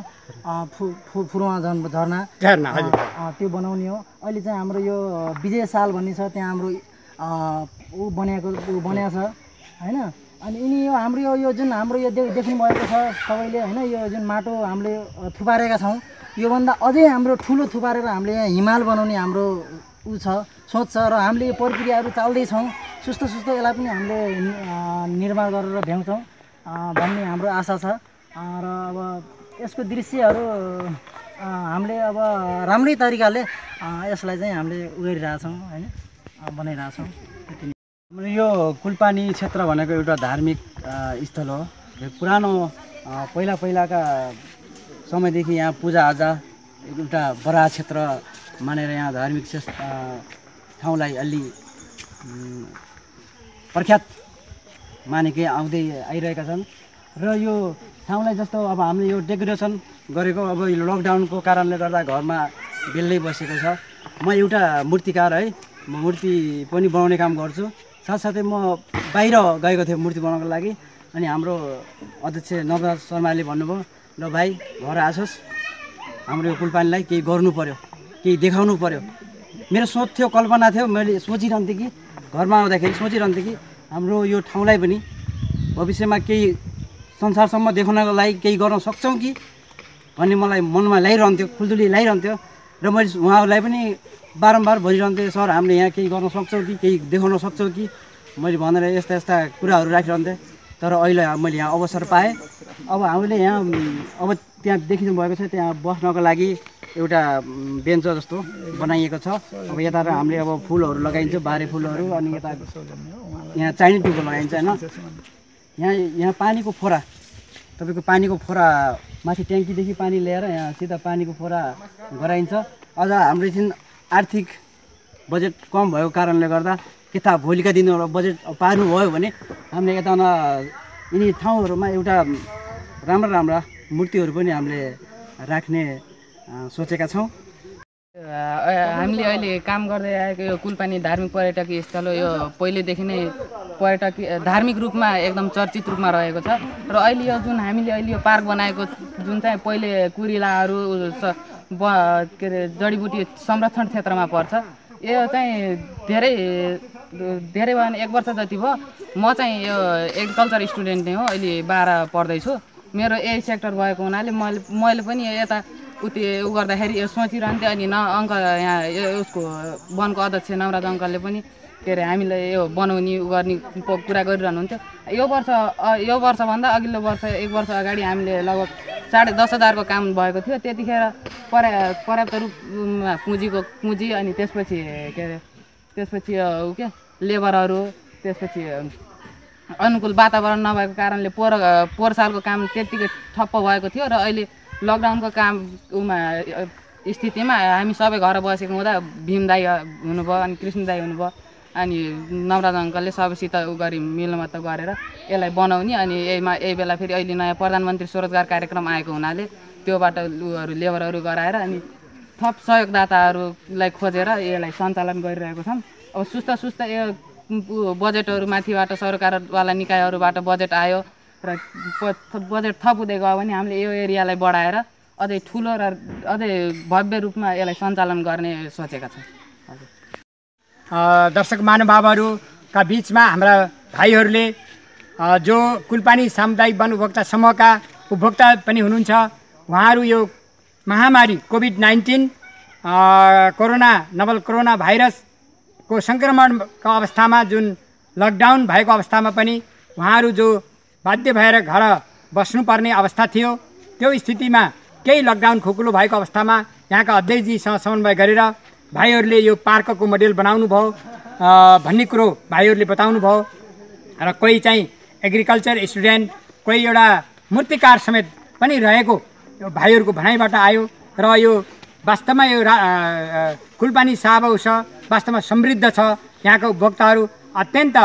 फुरुवा झरना त्यो बनाउने हो। अहिले चाहिँ हाम्रो यो विजय साल भन्ने छ, त्यहाँ हाम्रो बनाएको छ होइन। अनि यो हाम्रो यो जुन हाम्रो यो देख्नु भएको छ तपाईँले होइन, यो जुन माटो हामीले थुपारेका छौँ, योभन्दा अझै हाम्रो ठुलो थुपारेर हामीले यहाँ हिमाल बनाउने हाम्रो सोच छ। र हामीले यो प्रक्रियाहरू चाल्दैछौँ। सुस्त यसलाई पनि हामीले निर्माण गरेर भ्याउँछौँ भन्ने हाम्रो आशा छ। र अब यसको दृश्यहरू हामीले अब राम्रै तरिकाले यसलाई चाहिँ हामीले उगाइरहेछौँ होइन, बनाइरहेछौँ। यो कुलपानी क्षेत्र भनेको एउटा धार्मिक स्थल हो। पुरानो पहिलाका समयदेखि यहाँ पूजाआजा एउटा बडा क्षेत्र मानेर यहाँ धार्मिक ठाउँलाई अलि प्रख्यात मानेकै आइरहेका छन्। र यो ठाउँलाई जस्तो अब हामीले यो डेकोरेसन गरेको, अब यो लकडाउनको कारणले गर्दा घरमा बेल्लै बसेको छ। म एउटा मूर्तिकार है, म मूर्ति पनि बनाउने काम गर्छु। साथसाथै म बाहिर गएको थिएँ मूर्ति बनाउनको लागि। अनि हाम्रो अध्यक्ष नवराज शर्माले भन्नुभयो, ल भाइ घर आछोस्, हाम्रो यो कुलपानीलाई केही गर्नु पर्यो, केही देखाउनु पर्यो। मेरो सोच थियो, कल्पना थियो, मैले सोचिरहन्थेँ कि घरमा आउँदाखेरि सोचिरहन्थेँ कि हाम्रो यो ठाउँलाई पनि भविष्यमा केही संसारसम्म देखाउनको लागि केही गर्न सक्छौँ कि भन्ने मलाई मनमा ल्याइरहन्थ्यो, खुल्दुली ल्याइरहन्थ्यो। र मैले उहाँहरूलाई पनि बारम्बार भनिरहन्थेँ, सर हामीले यहाँ केही गर्न सक्छौँ कि, केही देखाउन सक्छौँ कि, मैले भनेर यस्ता कुराहरू राखिरहन्थेँ। तर अहिले मैले यहाँ अवसर पाएँ। अब हामीले यहाँ अब त्यहाँ देखिनु भएको छ, त्यहाँ बस्नको लागि एउटा बेन्च जस्तो बनाइएको छ। अब यता र हामीले अब फुलहरू लगाइन्छ, बारे फुलहरू, अनि यता यहाँ चाइनिज टिउब लगाइन्छ होइन। यहाँ पानीको फोरा, तपाईँको पानीको फोरा माथि ट्याङ्कीदेखि पानी ल्याएर यहाँ सिधा पानीको फोरा गराइन्छ। अझ हाम्रो एकछिन आर्थिक बजेट कम भएको कारणले गर्दा यता भोलिका दिनहरू बजेट पार्नुभयो भने हामीले यता यिनी ठाउँहरूमा एउटा राम्रा मूर्तिहरू पनि हामीले राख्ने सोचेका छौँ। हामीले अहिले काम गर्दै आएको यो कुलपानी धार्मिक पर्यटकीय स्थल हो। यो पहिलेदेखि नै धार्मिक रूपमा एकदम चर्चित रूपमा रहेको छ र अहिले यो जुन हामीले अहिले यो पार्क बनाएको जुन चाहिँ पहिले कुरिलाहरू के अरे जडीबुटी संरक्षण क्षेत्रमा पर्छ। यो चाहिँ धेरै भएन 1 वर्ष जति भयो। म चाहिँ यो एग्रिकल्चर स्टुडेन्ट नै हो, अहिले 12 पढ्दैछु। मेरो यही सेक्टर भएको हुनाले मैले पनि यता उति उ गर्दाखेरि यो सोचिरहन्थेँ। अनि अङ्क यहाँ उसको वनको अध्यक्ष नवराज अङ्कलले पनि के अरे हामीलाई यो बनाउने गर्ने कुरा गरिरहनुहुन्थ्यो। यो वर्षभन्दा अघिल्लो वर्ष 1 वर्ष अगाडि हामीले लगभग 10,500 को काम भएको थियो। त्यतिखेर पर्याप्त रूपमा पुँजी अनि त्यसपछि लेबरहरू, त्यसपछि अनुकूल वातावरण नभएको कारणले पोहोर सालको काम त्यतिकै ठप्प भएको थियो र अहिले लकडाउनको स्थितिमा हामी सबै घर बसेको हुँदा भीम दाई हुनुभयो, अनि कृष्ण दाई हुनुभयो, अनि नवराज अङ्कलले सबैसित मिलमत्त गरेर यसलाई बनाउने। अनि यही बेला फेरि अहिले नयाँ प्रधानमन्त्री स्वरोजगार कार्यक्रम आएको हुनाले त्योबाट लेबरहरू गराएर अनि थप सहयोगदाताहरूलाई खोजेर यसलाई सञ्चालन गरिरहेको छौँ। अब सुस्त यो बजेटहरू माथिबाट सरकारवाला निकायहरूबाट बजेट आयो र बजेट थप हुँदै गयो भने हामीले यो एरियालाई बढाएर अझै ठुलो र अझै भव्य रूपमा यसलाई सञ्चालन गर्ने सोचेका छौँ। दर्शक महानुभावहरूका बिचमा हाम्रा भाइहरूले जो कुलपानी सामुदायिक वन उपभोक्ता समूहका उपभोक्ता पनि हुनुहुन्छ, उहाँहरू यो महामारी कोभिड-19 नोभल कोरोना भाइरसको सङ्क्रमणको अवस्थामा जुन लकडाउन भएको अवस्थामा पनि उहाँहरू जो बाध्य भएर घर बस्नुपर्ने अवस्था थियो, त्यो स्थितिमा केही लकडाउन खुकुलो भएको अवस्थामा यहाँका अध्यक्षजीसँग समन्वय गरेर भाइहरूले यो पार्कको मोडेल बनाउनु भयो भन्ने कुरो भाइहरूले बताउनु भयो। र कोही चाहिँ एग्रिकल्चर स्टुडेन्ट, कोही एउटा मूर्तिकार समेत पनि रहेको भाइहरूको भनाइबाट आयो। र यो वास्तवमा यो कुलपानी साब हाउस वास्तवमा समृद्ध छ। यहाँका उपभोक्ताहरू अत्यन्त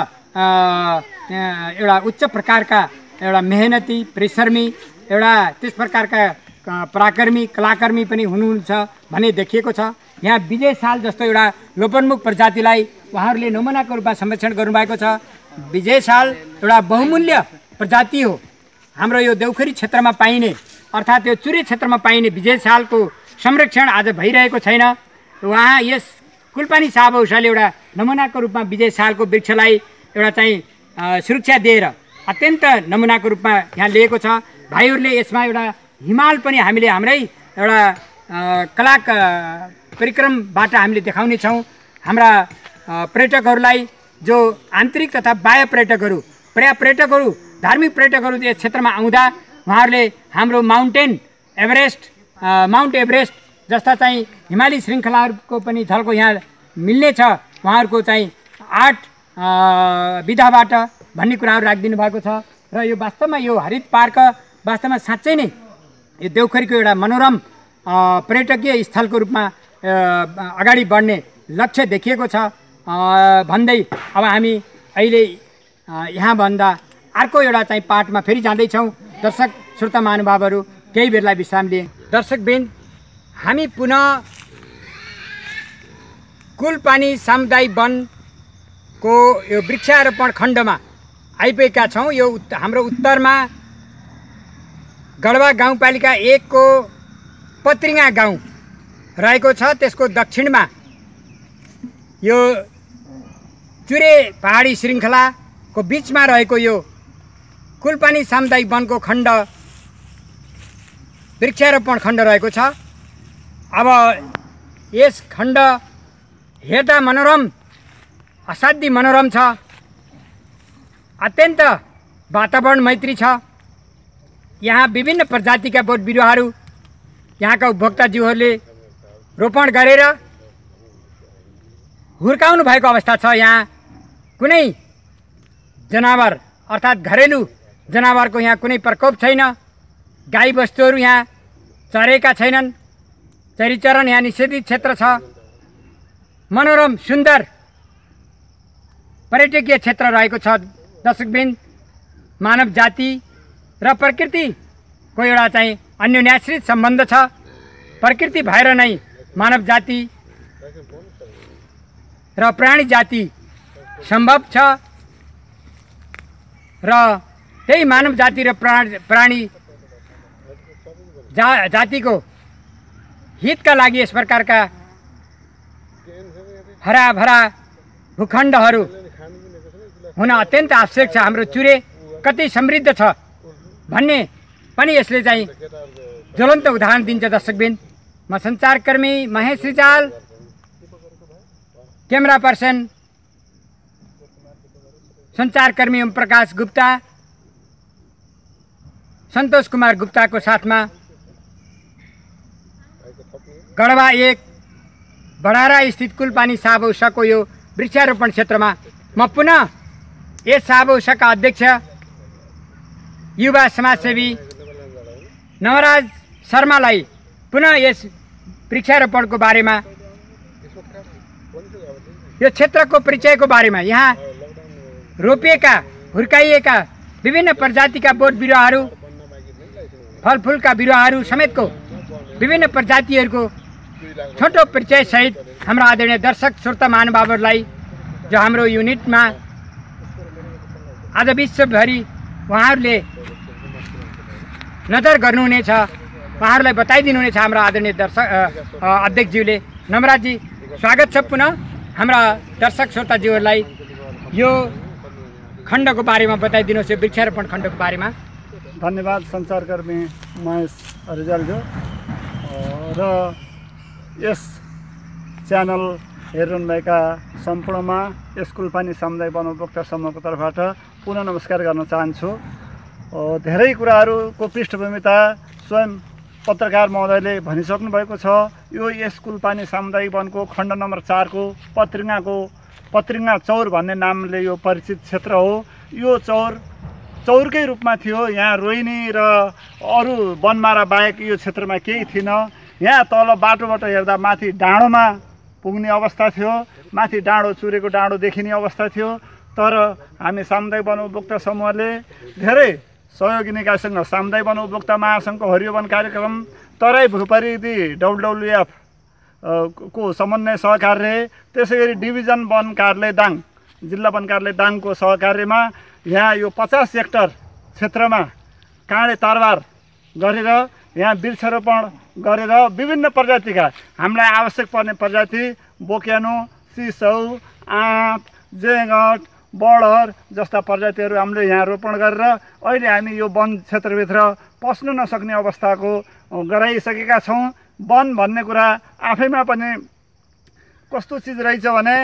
एउटा उच्च प्रकारका एउटा मेहनती परिश्रमी एउटा त्यस प्रकारका पराक्रमी कलाकर्मी पनि हुनुहुन्छ भन्ने देखिएको छ। यहाँ विजय साल जस्तो एउटा लोपन्मुख प्रजातिलाई उहाँहरूले नमुनाको रूपमा संरक्षण गर्नुभएको छ। विजय साल एउटा बहुमूल्य प्रजाति हो। हाम्रो यो देउखरी क्षेत्रमा पाइने अर्थात् यो चुरे क्षेत्रमा पाइने विजय सालको संरक्षण आज भइरहेको छैन। उहाँ यस कुलपानी साब हाउसले एउटा नमुनाको रूपमा विजय सालको वृक्षलाई एउटा चाहिँ सुरक्षा दिएर अत्यन्त नमुनाको रूपमा यहाँ लिएको छ। भाइहरूले यसमा एउटा हिमाल पनि हामीले हाम्रै एउटा कला परिक्रमबाट हामीले देखाउने छौँ। हाम्रा पर्यटकहरूलाई जो आन्तरिक तथा बाह्य पर्यटकहरू धार्मिक पर्यटकहरू यस क्षेत्रमा आउँदा उहाँहरूले हाम्रो माउन्ट एभरेस्ट जस्ता चाहिँ हिमाली श्रृङ्खलाहरूको पनि झल्को यहाँ मिल्नेछ। उहाँहरूको चाहिँ आर्ट विधाबाट भन्ने कुराहरू राखिदिनु भएको छ। र यो वास्तवमा यो हरित पार्क वास्तवमा साँच्चै नै यो देउखरीको एउटा मनोरम पर्यटकीय स्थलको रूपमा अगाडि बढ्ने लक्ष्य देखिएको छ भन्दै अब हामी अहिले यहाँभन्दा अर्को एउटा चाहिँ पाठमा फेरि जाँदैछौँ। दर्शक श्रोता महानुभावहरू केही बेरलाई विश्राम लिए। दर्शकवृन्द, हामी पुनः कुलपानी सामुदायिक वनको यो वृक्षारोपण खण्डमा आइपुगेका छौँ। यो हाम्रो उत्तरमा गढवा गाउँपालिका 1 को पत्रिङा गाउँ रहेको छ। त्यसको दक्षिणमा यो चुरे पहाडी श्रृङ्खलाको बिचमा रहेको यो कुलपानी सामुदायिक वनको खण्ड वृक्षारोपण खण्ड रहेको छ। अब यस खण्ड हेर्दा मनोरम, असाध्यै मनोरम छ। अत्यन्त वातावरण मैत्री छ। यहाँ विभिन्न प्रजातिका बोट बिरुवाहरू यहाँका उपभोक्ताज्यूहरूले रोपण गरेर हुर्काउनु भएको अवस्था छ। यहाँ कुनै जनावर अर्थात् घरेलु जनावरको यहाँ कुनै प्रकोप छैन। गाई बस्तुहरू यहाँ चरेका छैनन्। चरीचरण यहाँ निषेधित क्षेत्र छ। मनोरम सुन्दर पर्यटकीय क्षेत्र रहेको छ। दर्शकवृन्द, मानव जाति र प्रकृतिको एउटा चाहिँ अन्योन्याश्रित सम्बन्ध छ। प्रकृति भएर नै मानव जाति र प्राणी जाति सम्भव छ र त्यही मानव जाति र प्राणी जातिको हितका लागि यस प्रकारका हराभरा भूखण्डहरू हुन अत्यन्त आवश्यक छ। हाम्रो चुरे कति समृद्ध छ भन्ने पनि यसले चाहिँ ज्वलन्त उदाहरण दिन्छ। दर्शकबिन, म सञ्चारकर्मी महेश रिजाल, क्यामेरा पर्सन सञ्चारकर्मी ओम प्रकाश गुप्ता, सन्तोष कुमार गुप्ताको साथमा गढवा 1 बडारा स्थित कुलपानी साबौसाको यो वृक्षारोपण क्षेत्रमा म पुनः यस साबौसाका अध्यक्ष युवा समाजसेवी नवराज शर्मालाई पुनः यस वृक्षारोपणको बारेमा, यो क्षेत्रको परिचयको बारेमा, यहाँ रोपिएका हुर्काइएका विभिन्न प्रजातिका बोट बिरुवाहरू, फलफुलका बिरुवाहरू समेतको विभिन्न प्रजातिहरूको छोटो परिचय सहित हाम्रा आदरणीय दर्शक श्रोता महानुभावहरूलाई जो हाम्रो युनिटमा आज विश्वभरि उहाँहरूले नजर गर्नुहुनेछ, उहाँहरूलाई बताइदिनुहुनेछ हाम्रा आदरणीय दर्शक अध्यक्षज्यूले। नमराजी, स्वागत छ पुनः। हाम्रा दर्शक श्रोताज्यूहरूलाई यो खण्डको बारेमा बताइदिनुहोस्, यो वृक्षारोपण खण्डको बारेमा। धन्यवाद सञ्चारकर्मी महेश रिजालज्यू र यस च्यानल हेरिरहनुभएका सम्पूर्णमा यस कुलपानी सामुदायिक वन उपभोक्ता समूहको तर्फबाट पुनः नमस्कार गर्न चाहन्छु। धेरै कुराहरूको पृष्ठभूमिता स्वयं पत्रकार महोदयले भनिसक्नु भएको छ। यो यस कुलपानी सामुदायिक वनको खण्ड नम्बर 4 को पत्रिङ्गा चौर भन्ने नामले यो परिचित क्षेत्र हो। यो चौरकै रूपमा थियो। यहाँ रोहिणी र अरू वनमारा बाहेक यो क्षेत्रमा केही थिएन। यहाँ तल बाटोबाट हेर्दा माथि डाँडोमा पुग्ने अवस्था थियो, माथि डाँडो, चुरेको डाँडो देखिने अवस्था थियो। तर हामी सामुदायिक वन उपभोक्ता समूहले धेरै सहयोगी निकायसँग सामुदायिक वन उपभोक्ता महासङ्घको हरियो वन कार्यक्रम, तराई भूपरिधि WWF को समन्वय सहकार्य, त्यसै गरी डिभिजन वन कार्यालय दाङ, जिल्ला वन कार्यालय दाङको सहकार्यमा यहाँ यो 50 हेक्टर क्षेत्रमा काँडे तरबार गरेर यहाँ वृक्षारोपण गरेर विभिन्न प्रजातिका हामीलाई आवश्यक पर्ने प्रजाति बोक्यानो, सिसौ, आँप, जेँगट, बडर जस्ता प्रजातिहरू हामीले यहाँ रोपण गरेर अहिले हामी यो वन क्षेत्रभित्र पस्न नसक्ने अवस्थाको गराइसकेका छौँ। वन भन्ने कुरा आफैमा पनि कस्तो चिज रहेछ भने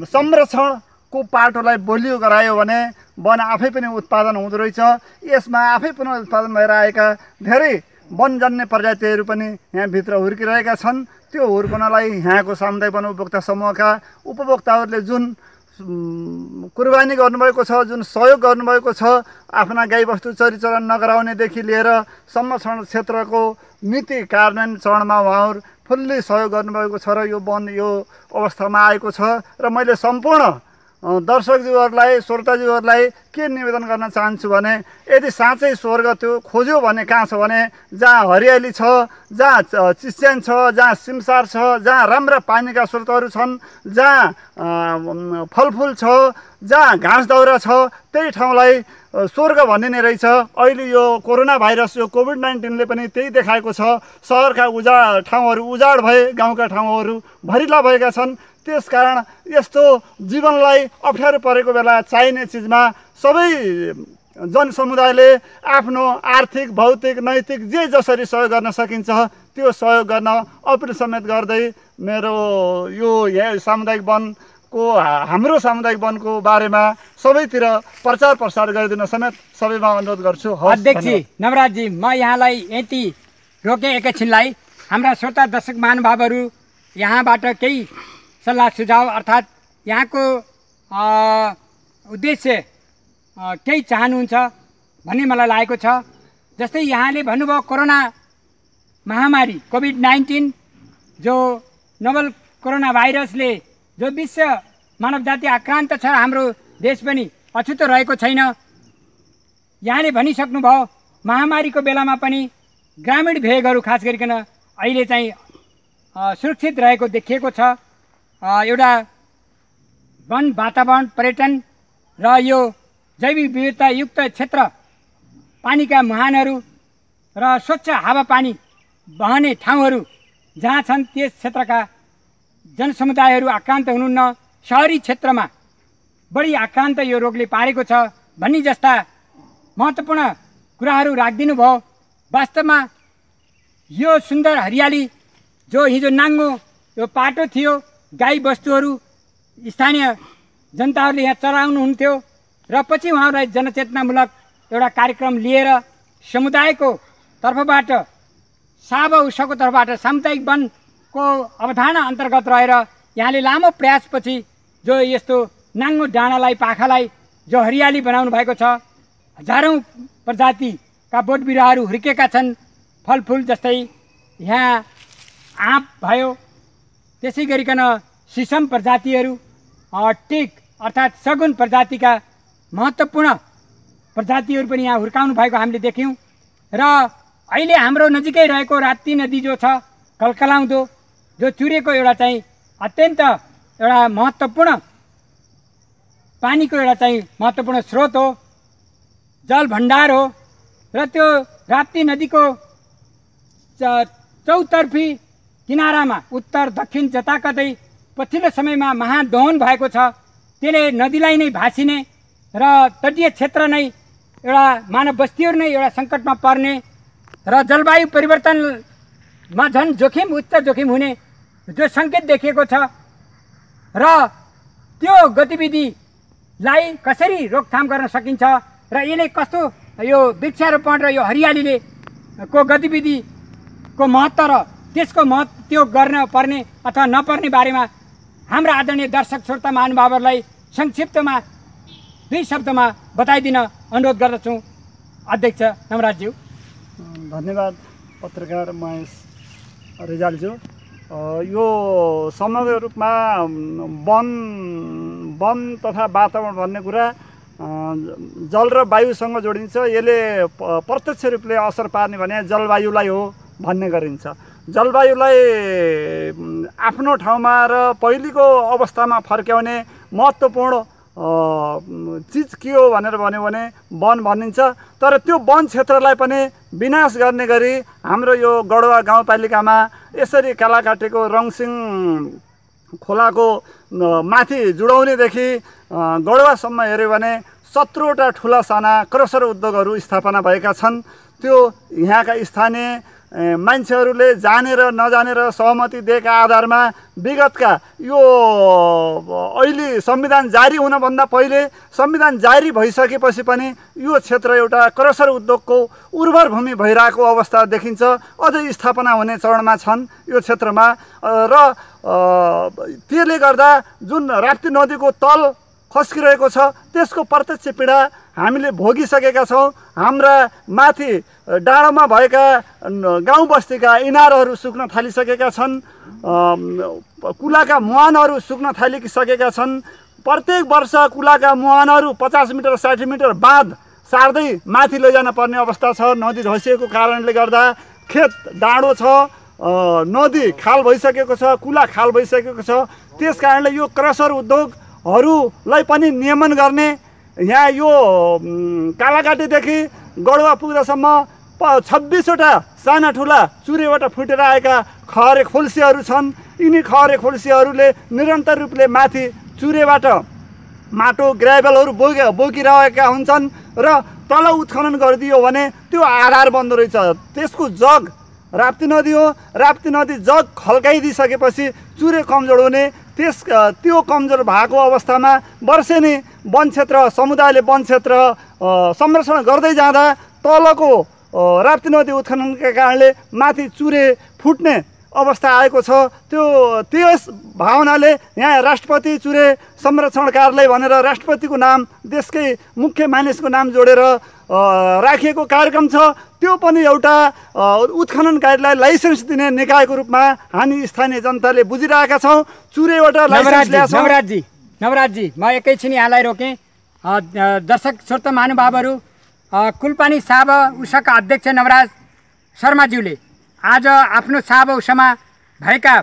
संरक्षणको पाटोलाई बलियो गरायो भने वन आफै पनि उत्पादन हुँदो रहेछ। यसमा आफै पनि उत्पादन भएर आएका धेरै वनजन्य प्रजातिहरू पनि यहाँभित्र हुर्किरहेका छन्। त्यो हुर्कनलाई यहाँको सामुदायिक वन उपभोक्ता समूहका उपभोक्ताहरूले जुन कुर्बानी गर्नुभएको छ, जुन सहयोग गर्नुभएको छ, आफ्ना गाईबस्तु चरीचरण नगराउनेदेखि लिएर संरक्षण क्षेत्रको नीति कार्यान्वयन चरणमा उहाँहरू फुल्ली सहयोग गर्नुभएको छ र यो वन यो अवस्थामा आएको छ। र मैले सम्पूर्ण दर्शकज्यूहरूलाई, श्रोताज्यूहरूलाई के निवेदन गर्न चाहन्छु भने यदि साँच्चै स्वर्ग त्यो खोज्यो भने कहाँ छ भने जहाँ हरियाली छ, जहाँ चिस्यान छ, जहाँ सिमसार छ, जहाँ राम्रा पानीका स्रोतहरू छन्, जहाँ फलफुल छ, जहाँ घाँस दाउरा छ, त्यही ठाउँलाई स्वर्ग भनिने रहेछ। अहिले यो कोरोना भाइरस, यो कोभिड-19ले पनि त्यही देखाएको छ। सहरका ठाउँहरू उजाड भए, गाउँका ठाउँहरू भरिला भएका छन्। त्यसकारण यस्तो जीवनलाई अप्ठ्यारो परेको बेला चाहिने चिजमा सबै जनसमुदायले आफ्नो आर्थिक, भौतिक, नैतिक जे जसरी सहयोग गर्न सकिन्छ त्यो सहयोग गर्न अपिल समेत गर्दै मेरो यो सामुदायिक वनको, हाम्रो सामुदायिक वनको बारेमा सबैतिर प्रचार प्रसार गरिदिन समेत सबैमा अनुरोध गर्छु। अध्यक्ष नवराजजी, म यहाँलाई यति रोकेँ एकैछिनलाई। हाम्रा श्रोता दर्शक महानुभावहरू यहाँबाट केही सल्लाह सुझाव अर्थात् यहाँको उद्देश्य केही चाहनुहुन्छ भन्ने मलाई लागेको छ। जस्तै यहाँले भन्नुभयो कोरोना महामारी कोभिड-19 जो नोभल कोरोना भाइरसले जो विश्व मानव जाति आक्रान्त छ, हाम्रो देश पनि अछुतो रहेको छैन। यहाँले भनिसक्नुभयो महामारीको बेलामा पनि ग्रामीण भेगहरू खास गरिकन अहिले चाहिँ सुरक्षित रहेको देखिएको छ। एउटा वन वातावरण पर्यटन र यो जैविक विविधतायुक्त क्षेत्र, पानीका मुहानहरू र स्वच्छ हावापानी बहने ठाउँहरू जहाँ छन् त्यस क्षेत्रका जनसमुदायहरू आक्रान्त हुनुहुन्न। शहरी क्षेत्रमा बढी आक्रान्त यो रोगले पारेको छ भन्ने जस्ता महत्त्वपूर्ण कुराहरू राखिदिनु भयो। वास्तवमा यो सुन्दर हरियाली जो हिजो नाङ्गो यो पाटो थियो, गाई बस्तुहरू स्थानीय जनताहरूले यहाँ चराउनुहुन्थ्यो र पछि उहाँहरूलाई जनचेतनामूलक एउटा कार्यक्रम लिएर समुदायको तर्फबाट साब उसको तर्फबाट सामुदायिक वनको अवधारणा अन्तर्गत रहेर यहाँले लामो प्रयासपछि जो यस्तो नाङ्गो डाँडालाई पाखालाई जो हरियाली बनाउनु भएको छ, हजारौँ प्रजातिका बोट बिरुवाहरू हुर्केका छन्। फलफुल जस्तै यहाँ आँप भयो, त्यसै गरिकन सिसम प्रजातिहरू, टिक अर्थात् सगुन प्रजातिका महत्त्वपूर्ण प्रजातिहरू पनि यहाँ हुर्काउनु भएको हामीले देख्यौँ। र अहिले हाम्रो नजिकै रहेको राप्ती नदी जो छ कलकलाउँदो, जो चुरेको एउटा चाहिँ अत्यन्त एउटा महत्त्वपूर्ण पानीको एउटा चाहिँ महत्त्वपूर्ण स्रोत हो, जल भण्डार हो। र त्यो राप्ती नदीको चौतर्फी किनारामा उत्तर दक्षिण जताकतै पछिल्लो समयमा महादोहन भएको छ। त्यसले नदीलाई नै भासिने र तटीय क्षेत्र नै एउटा मानव बस्तीहरू नै एउटा सङ्कटमा पर्ने र जलवायु परिवर्तनमा झन् जोखिम उच्च जोखिम हुने जो सङ्केत देखिएको छ। र त्यो गतिविधिलाई कसरी रोकथाम गर्न सकिन्छ र यसले कस्तो यो वृक्षारोपण र यो हरियालीले को गतिविधिको महत्त्व र त्यसको त्यो गर्न पर्ने अथवा नपर्ने बारेमा हाम्रा आदरणीय दर्शक श्रोता महानुभावहरूलाई संक्षिप्तमा 2 शब्दमा बताइदिन अनुरोध गर्दछु। अध्यक्ष नमराजज्यू। धन्यवाद पत्रकार महेश रिजालज्यू। यो समग्र रूपमा वन तथा वातावरण भन्ने कुरा जल र वायुसँग जोडिन्छ। यसले प्रत्यक्ष रूपले असर पार्ने भने जलवायुलाई हो भन्ने गरिन्छ। जलवायुलाई आफ्नो ठाउँमा र पहिलेको अवस्थामा फर्क्याउने महत्त्वपूर्ण चिज के हो भनेर भन्यो भने वन भनिन्छ। तर त्यो वन क्षेत्रलाई पनि विनाश गर्ने गरी हाम्रो यो गढवा गाउँपालिकामा यसरी कालाकाटेको रङसिङ खोलाको माथि जुडाउनेदेखि गढवासम्म हेऱ्यो भने 17वटा ठुला साना क्रसर उद्योगहरू स्थापना भएका छन्। त्यो यहाँका स्थानीय मान्छेहरूले जानेर नजानेर सहमति दिएका आधारमा विगतका यो अहिले संविधान जारी हुनभन्दा पहिले संविधान जारी भइसकेपछि पनि यो क्षेत्र एउटा क्रसर उद्योगको उर्वर भूमि भइरहेको अवस्था देखिन्छ। अझै स्थापना हुने चरणमा छन् यो क्षेत्रमा। र त्यसले गर्दा जुन राप्ती नदीको तल खस्किरहेको छ त्यसको प्रत्यक्ष पीडा हामीले भोगिसकेका छौँ। हाम्रा माथि डाँडामा भएका गाउँ बस्तीका इनारहरू सुक्न थालिसकेका छन्, कुलाका मुहानहरू सुक्न थालिसकेका छन्। प्रत्येक वर्ष कुलाका मुहानहरू 50 मिटर 60 मिटर बाँध सार्दै माथि लैजान पर्ने अवस्था छ। नदी धसिएको कारणले गर्दा खेत डाँडो छ, नदी खाल भइसकेको छ, कुला खाल भइसकेको छ। त्यस कारणले यो क्रसर उद्योगहरूलाई पनि नियमन गर्ने, यहाँ यो कालाकाटीदेखि गढवा पुग्दासम्म 26वटा साना ठुला चुरेबाट फुटेर आएका खहरे खोल्सीहरू छन्। यिनी खहरे खोल्सीहरूले निरन्तर रूपले माथि चुरेबाट माटो ग्राभेलहरू बोकिरहेका हुन्छन् र तल उत्खनन गरिदियो भने त्यो आधार बन्दो रहेछ। त्यसको जग राप्ती नदी हो। राप्ती नदी जग खल्काइदिइसकेपछि चुरे कमजोर हुने, त्यो कमजोर भएको अवस्थामा वर्षेनी वन क्षेत्र समुदायले वन क्षेत्र संरक्षण गर्दै जाँदा तलको राप्ती नदी उत्खननका कारणले माथि चुरे फुट्ने अवस्था आएको छ। त्यस भावनाले यहाँ राष्ट्रपति चुरे संरक्षण कार्यालय भनेर राष्ट्रपतिको नाम देशकै मुख्य मानिसको नाम जोडेर राखिएको कार्यक्रम छ। त्यो पनि एउटा उत्खननकारीलाई लाइसेन्स दिने निकायको रूपमा हामी स्थानीय जनताले बुझिरहेका छौँ। चुरेबाट लाइसेन्स ल्याएको छ। नवराजजी म एकैछिन यहाँलाई रोकेँ। दर्शक श्रोता महानुभावहरू, कुलपानी साब उषाका अध्यक्ष नवराज शर्माज्यूले आज आफ्नो साब उषामा भएका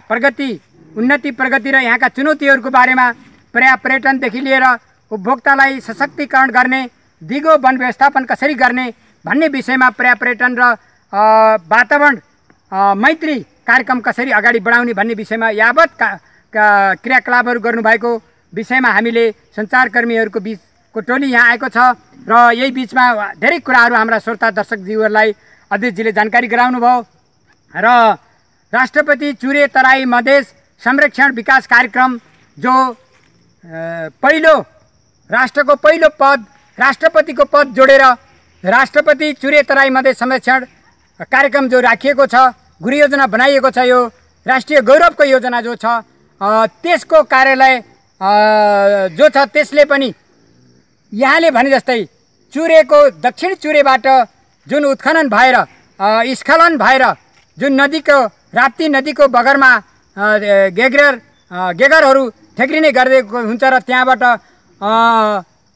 उन्नति प्रगति र यहाँका चुनौतीहरूको बारेमा पर्यटनदेखि लिएर उपभोक्तालाई सशक्तिकरण गर्ने, दिगो वन व्यवस्थापन कसरी गर्ने भन्ने विषयमा पर्यटन र वातावरण मैत्री कार्यक्रम कसरी अगाडि बढाउने भन्ने विषयमा यावत क्रियाकलापहरू गर्नुभएको विषयमा हामीले सञ्चारकर्मीहरूको बिचको टोली यहाँ आएको छ र यही बिचमा धेरै कुराहरू हाम्रा श्रोता दर्शकज्यूहरूलाई अध्यक्षजीले जानकारी गराउनु भयो र राष्ट्रपति चुरे तराई मधेस संरक्षण विकास कार्यक्रम जो पहिलो राष्ट्रको पहिलो पद राष्ट्रपतिको पद जोडेर राष्ट्रपति चुरे तराई मधेस संरक्षण कार्यक्रम जो राखिएको छ, गृह योजना बनाइएको छ, यो राष्ट्रिय गौरवको योजना जो छ त्यसको कार्यालय जो छ त्यसले पनि यहाँले भने जस्तै चुरेको दक्षिण चुरेबाट जुन उत्खनन भएर स्खलन भएर जुन नदीको राप्ती नदीको बगरमा गेगरहरू ठेक्रिने गरिएको हुन्छ र त्यहाँबाट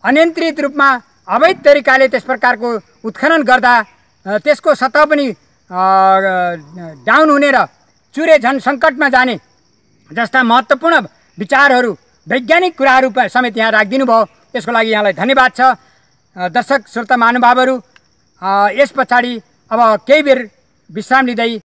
अनियन्त्रित रूपमा अवैध तरिकाले त्यस प्रकारको उत्खनन गर्दा त्यसको सतह पनि डाउन हुने र चुरे झन् सङ्कटमा जाने जस्ता महत्त्वपूर्ण विचारहरू वैज्ञानिक कुराहरू समेत यहाँ राखिदिनु भयो। यसको लागि यहाँलाई धन्यवाद छ। दर्शक श्रोता महानुभावहरू, यस पछाडि अब केही बेर विश्राम लिँदै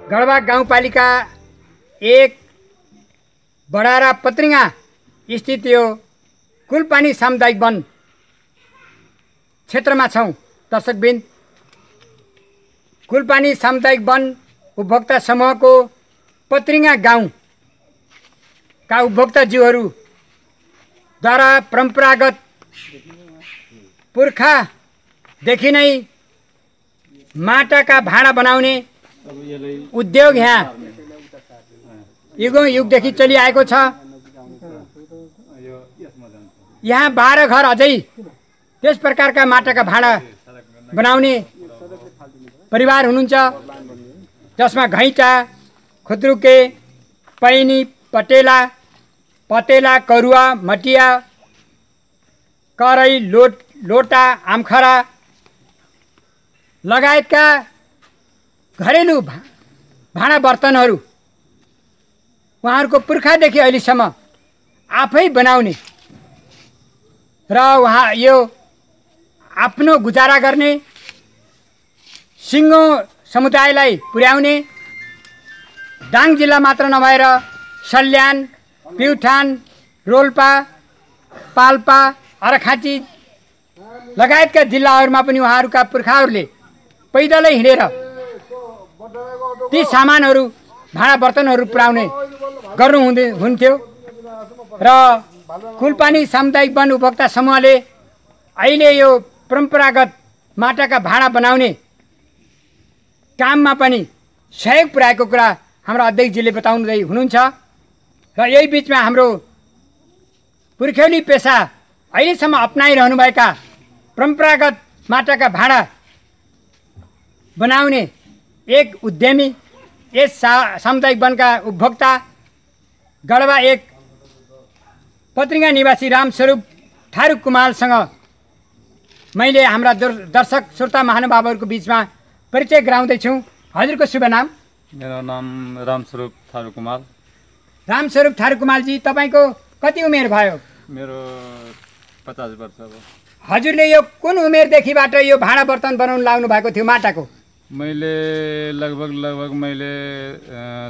गढवाल गाउँपालिका 1 बडारा पत्रिङा स्थित यो कुलपानी सामुदायिक वन क्षेत्रमा छौँ। दर्शकबिन, कुलपानी सामुदायिक वन उपभोक्ता समूहको पत्रिङा गाउँका उपभोक्ताज्यूहरूद्वारा परम्परागत पुर्खादेखि नै माटाका भाँडा बनाउने उद्योग यहाँ युगदेखि चलिआएको छ। यहाँ 12 घर अझै त्यस प्रकारका माटाका भाँडा बनाउने परिवार हुनुहुन्छ, जसमा घैँटा, खुत्रुके, पैनी, पतेला, करुवा, मटिया, कराई, लोटा, आमखरा लगायतका घरेलु भाँडा बर्तनहरू उहाँहरूको पुर्खादेखि अहिलेसम्म आफै बनाउने र उहाँ यो आफ्नो गुजारा गर्ने, सिङ्गो समुदायलाई पुर्याउने, दाङ जिल्ला मात्र नभएर सल्यान, प्युठान, रोल्पा, पाल्पा, अर्खाँची लगायतका जिल्लाहरूमा पनि उहाँहरूका पुर्खाहरूले पैदलै हिँडेर ती सामानहरू भाँडा बर्तनहरू पुर्याउने हुन्थ्यो र कुलपानी सामुदायिक वन उपभोक्ता समूहले अहिले यो परम्परागत माटाका भाँडा बनाउने काममा पनि सहयोग पुर्याएको कुरा हाम्रो अध्यक्षजीले बताउनुहुँदै हुनुहुन्छ। र यही बिचमा हाम्रो पुर्ख्यौली पेसा अहिलेसम्म अपनाइरहनुभएका परम्परागत माटाका भाँडा बनाउने एक उद्यमी, यस सामुदायिक वनका उपभोक्ता गढवा 1 पत्रिका निवासी रामस्वरूप थारू कुमालसँग मैले हाम्रा दर्शक श्रोता महानुभावहरूको बिचमा परिचय गराउँदैछु। हजुरको शुभ नाम? मेरो नाम रामस्वरूप थारू कुमाल। रामस्वरूप थारू कुमालजी, तपाईँको कति उमेर भयो? मेरो 50 वर्ष भयो। हजुरले यो कुन उमेरदेखिबाट यो भाँडा बर्तन बनाउन लाग्नु भएको थियो माटाको? मैले लगभग मैले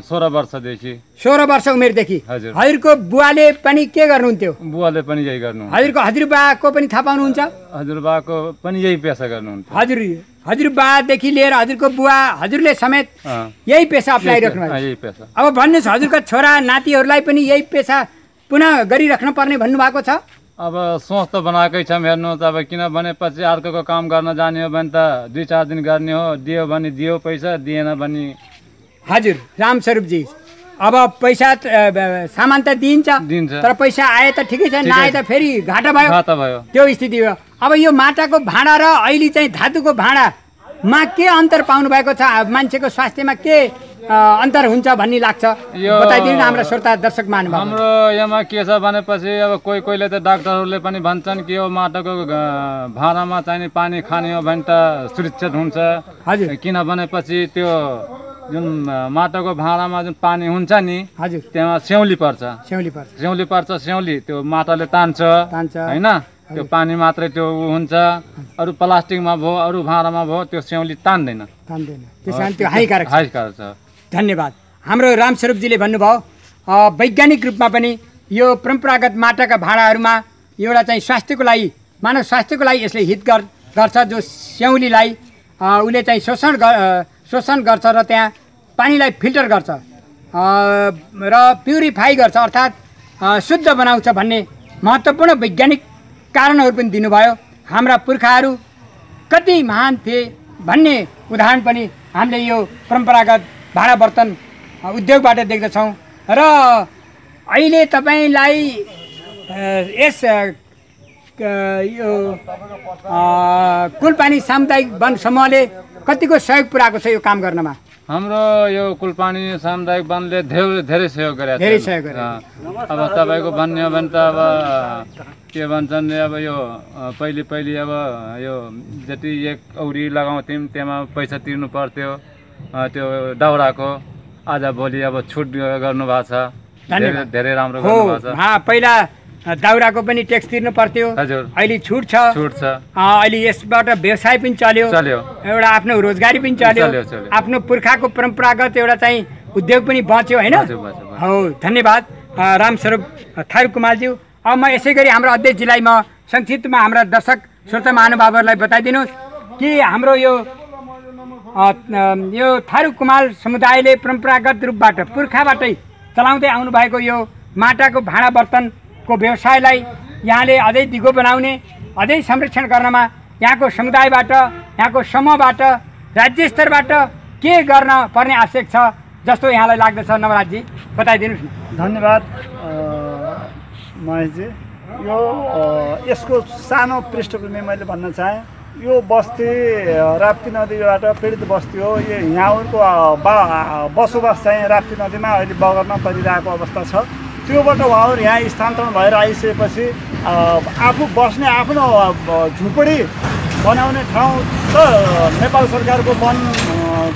16 वर्षदेखि। 16 वर्ष उमेरदेखि? हजुर। हजुरको बुवाले पनि के गर्नुहुन्थ्यो? बुवाले पनि यही गर्नु। हजुरबाको पनि थाहा पाउनुहुन्छ? हजुरबाको पनि यही पेसा गर्नुहुन्थ्यो। हजुरबादेखि लिएर हजुरको बुवा हजुरले समेत यही पेसा अप्नाइराख्नु भएको? यही पेसा। अब भन्नुहोस्, हजुरका छोरा नातिहरूलाई पनि यही पेसा पुनः गरिराख्नु पर्ने भन्नुभएको छ? अब सोच त बनाएकै छौँ। हेर्नु त अब किनभने पछि अर्कोको काम गर्न जाने हो भने त 2-4 दिन गर्ने हो। दियो भने दियो पैसा, दिएन भने। हजुर रामस्वरूपजी, अब पैसा सामान त दिन्छ, तर पैसा आए त ठिकै छ, नआए त फेरि घाटा भयो। त्यो स्थिति हो। अब यो माटाको भाँडा र अहिले चाहिँ धातुको भाँडामा के अन्तर पाउनु भएको छ? मान्छेको स्वास्थ्यमा के अन्तर हुन्छ भन्ने लाग्छ? बताइदिनु न हाम्रा श्रोता दर्शक महानुभाव। हाम्रो यहाँ के छ भनेपछि अब कोहीले त डाक्टरहरूले पनि भन्छन् कि यो माटाको भाँडामा चाहिने पानी खाने हो भने त सुरक्षित हुन्छ। हजुर। किनभने पछि त्यो जुन माटाको भाँडामा जुन पानी हुन्छ नि, हजुर, त्यहाँ स्याउली पर्छ। स्याउली त्यो माटाले तान्छ होइन, त्यो पानी मात्रै त्यो हुन्छ। अरू प्लास्टिकमा भयो, अरू भाँडामा भयो, त्यो स्याउली तान्दैन। त्यस कारण त्यो हानिकारक छ। धन्यवाद। हाम्रो रामस्वरूपजीले भन्नुभयो वैज्ञानिक रूपमा पनि यो परम्परागत माटाका भाँडाहरूमा एउटा चाहिँ स्वास्थ्यको लागि, मानव स्वास्थ्यको लागि यसले हित गर्छ। जो स्याउलीलाई उसले चाहिँ शोषण गर्छ र त्यहाँ पानीलाई फिल्टर गर्छ र प्युरिफाई गर्छ, अर्थात् शुद्ध बनाउँछ भन्ने महत्त्वपूर्ण वैज्ञानिक कारणहरू पनि दिनुभयो। हाम्रा पुर्खाहरू कति महान थिए भन्ने उदाहरण पनि हामीले यो परम्परागत भाँडा बर्तन उद्योगबाट देख्दछौँ। र अहिले तपाईँलाई यस यो कुलपानी सामुदायिक वन समूहले कतिको सहयोग पुऱ्याएको छ यो काम गर्नमा? हाम्रो यो कुलपानी सामुदायिक वनले धेरै सहयोग गरेको छ। धेरै सहयोग गरे। अब तपाईँको भन्ने हो भने त अब के भन्छन्, अब यो पहिले अब यो जति 1 औरी लगाउँथ्यौँ त्यसमा पैसा तिर्नु पर्थ्यो त्यो दाउराको। आज भोलि अब छुट गर्नुभएको छ, धेरै राम्रो गर्नुभएको छ। पहिला दाउराको पनि ट्याक्स तिर्नु पर्थ्यो, हजुर, अहिले छुट छ। अहिले यसबाट व्यवसाय पनि चल्यो, एउटा आफ्नो रोजगारी पनि चल्यो, आफ्नो पुर्खाको परम्परागत एउटा चाहिँ उद्योग पनि बच्यो होइन। हो, धन्यवाद रामस्वरूप थारू कुमालज्यू। अब म यसै गरी हाम्रो अध्यक्षजीलाई म संक्षिप्तमा हाम्रा दर्शक श्रोता महानुभावहरूलाई बताइदिनुहोस् कि हाम्रो यो थारू कुमाल समुदायले परम्परागत रूपबाट पुर्खाबाटै चलाउँदै आउनु भएको यो माटाको भाँडा बर्तनको व्यवसायलाई यहाँले अझै दिगो बनाउने, अझै संरक्षण गर्नमा यहाँको समुदायबाट, यहाँको समूहबाट, राज्य स्तरबाट के गर्न पर्ने आवश्यक छ जस्तो यहाँलाई लाग्दछ? नवराजजी बताइदिनुहोस् न। धन्यवाद महेशजी। यसको सानो पृष्ठभूमि मैले भन्न चाहेँ। यो बस्ती राप्ती नदीबाट पीडित बस्ती हो। यहाँको बसोबास चाहिँ राप्ती नदीमा अहिले बगरमा परिरहेको अवस्था छ। त्योबाट उहाँहरू यहाँ स्थानान्तरण भएर आइसकेपछि आफू बस्ने आफ्नो झुपडी बनाउने ठाउँ त नेपाल सरकारको वन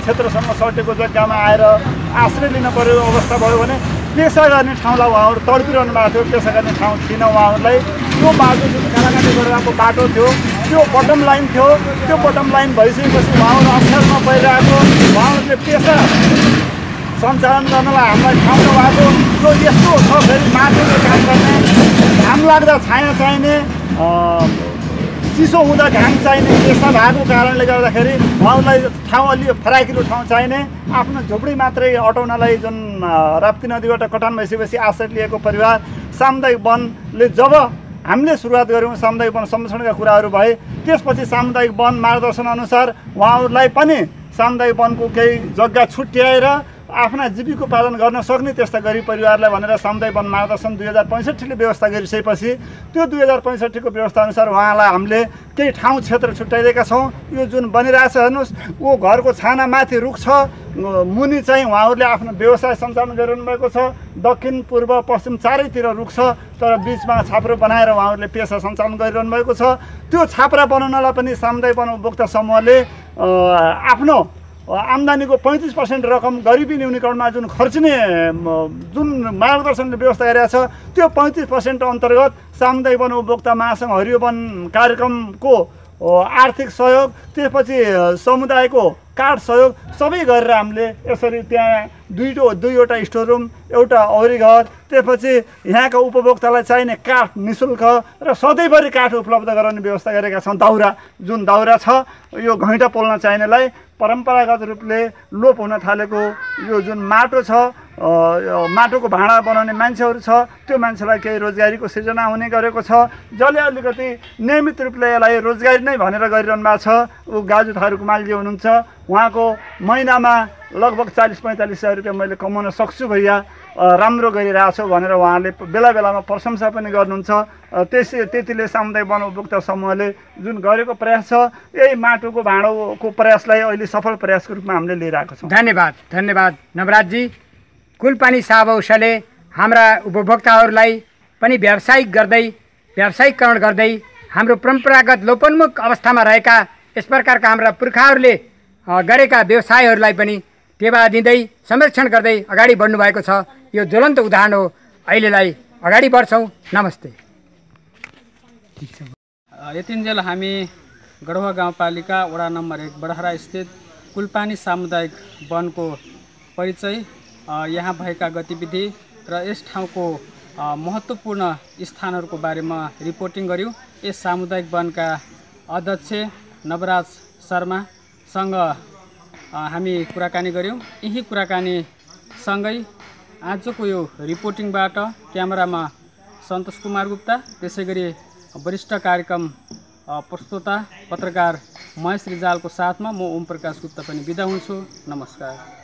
क्षेत्रसँग सटेको जग्गामा आएर आश्रय लिन परेको अवस्था भयो भने पेसा गर्ने ठाउँलाई उहाँहरू तडपिरहनु भएको थियो। पेसा गर्ने ठाउँ थिएन उहाँहरूलाई। त्यो बाटो जुन कालाकाटी गरेर आएको बाटो थियो त्यो बटम लाइन थियो। त्यो बटम लाइन भइसकेपछि उहाँहरू अप्ठ्यारोमा परिरहेको, उहाँहरूले पेसा सञ्चालन गर्नलाई हामीलाई ठाउँ नभएको। त्यो यस्तो छ फेरि माटोले काम गर्ने, घाम लाग्दा छाया चाहिने, चिसो हुँदा घाम चाहिने, पेसा भएको कारणले गर्दाखेरि उहाँहरूलाई ठाउँ अलि फराकिलो ठाउँ चाहिने। आफ्नो झुपडी मात्रै अटाउनलाई जुन राप्ती नदीबाट कटान भइसकेपछि आश्रय लिएको परिवार सामुदायिक वनले जब हामीले सुरुवात गऱ्यौँ, सामुदायिक वन संरक्षणका कुराहरू भए, त्यसपछि सामुदायिक वन मार्गदर्शन अनुसार उहाँहरूलाई पनि सामुदायिक वनको केही जग्गा छुट्याएर आफ्ना जीविकोपार्जन गर्न सक्ने त्यस्ता गरिब परिवारलाई भनेर सामुदायिक वन मार्गदर्शन 2065ले व्यवस्था गरिसकेपछि त्यो 2065को व्यवस्थाअनुसार उहाँलाई हामीले केही ठाउँ क्षेत्र छुट्याइदिएका छौँ। यो जुन बनिरहेछ हेर्नुहोस्, ऊ घरको छाना माथि रुख छ, मुनि चाहिँ उहाँहरूले आफ्नो व्यवसाय सञ्चालन गरिरहनु भएको छ। दक्षिण पूर्व पश्चिम चारैतिर रुख छ, तर बिचमा छाप्रो बनाएर उहाँहरूले पेसा सञ्चालन गरिरहनु भएको छ। त्यो छाप्रा बनाउनलाई पनि सामुदायिक वन उपभोक्ता समूहले आफ्नो आम्दानीको 35% रकम गरिबी न्यूनीकरणमा जुन खर्चिने जुन मार्गदर्शनले व्यवस्था गरेको छ, त्यो 35% अन्तर्गत सामुदायिक वन उपभोक्ता महासङ्घ हरियो वन कार्यक्रमको आर्थिक सहयोग, त्यसपछि समुदायको काठ सहयोग सबै गरेर हामीले यसरी त्यहाँ दुईवटा स्टोर रुम, एउटा औरी घर, त्यसपछि यहाँका उपभोक्तालाई चाहिने काठ निःशुल्क र सधैँभरि काठ उपलब्ध गराउने व्यवस्था गरेका छौँ। जुन दाउरा छ, यो घैँटा पोल्न चाहिनेलाई परम्परागत रूपले लोप हुन थालेको यो जुन माटो छ, माटोको भाँडा बनाउने मान्छेहरू छ, त्यो मान्छेलाई केही रोजगारीको सृजना हुने गरेको छ। जसले अलिकति नियमित रूपले यसलाई रोजगारी नै भनेर गरिरहनु भएको छ, ऊ गाजु थारू कुमालजी हुनुहुन्छ। उहाँको महिनामा लगभग 40-45 सय रुपियाँ मैले कमाउन सक्छु भैया, राम्रो गरिरहेछौ भनेर उहाँले बेला बेलामा प्रशंसा पनि गर्नुहुन्छ। त्यतिले सामुदायिक वन उपभोक्ता समूहले जुन गरेको प्रयास छ, यही माटोको भाँडोको प्रयासलाई अहिले सफल प्रयासको रूपमा हामीले लिइरहेको छौँ। धन्यवाद नवराजजी। कुलपानी साहब-औषले हाम्रा उपभोक्ताहरूलाई पनि व्यावसायिकरण गर्दै हाम्रो परम्परागत लोपोन्मुख अवस्थामा रहेका यस प्रकारका हाम्रा पुर्खाहरूले गरेका व्यवसायहरूलाई पनि टेवा दिँदै संरक्षण गर्दै अगाडि बढ्नु भएको छ। यो ज्वलन्त उदाहरण हो। अहिलेलाई अगाडि बढ्छौँ। नमस्ते। यतिन्जेल हामी गढवा गाउँपालिका वडा नम्बर 1 बडहरा स्थित कुलपानी सामुदायिक वनको परिचय, यहाँ भएका गतिविधि र यस ठाउँको महत्त्वपूर्ण स्थानहरूको बारेमा रिपोर्टिङ गर्यौँ। यस सामुदायिक वनका अध्यक्ष नवराज शर्मासँग हामी कुराकानी गऱ्यौँ। यही कुराकानीसँगै आजको यो रिपोर्टिङबाट क्यामेरामा सन्तोष कुमार गुप्ता, त्यसै गरी वरिष्ठ कार्यक्रम प्रस्तोता पत्रकार महेश रिजालको साथमा म ओम प्रकाश गुप्ता पनि बिदा हुन्छु। नमस्कार।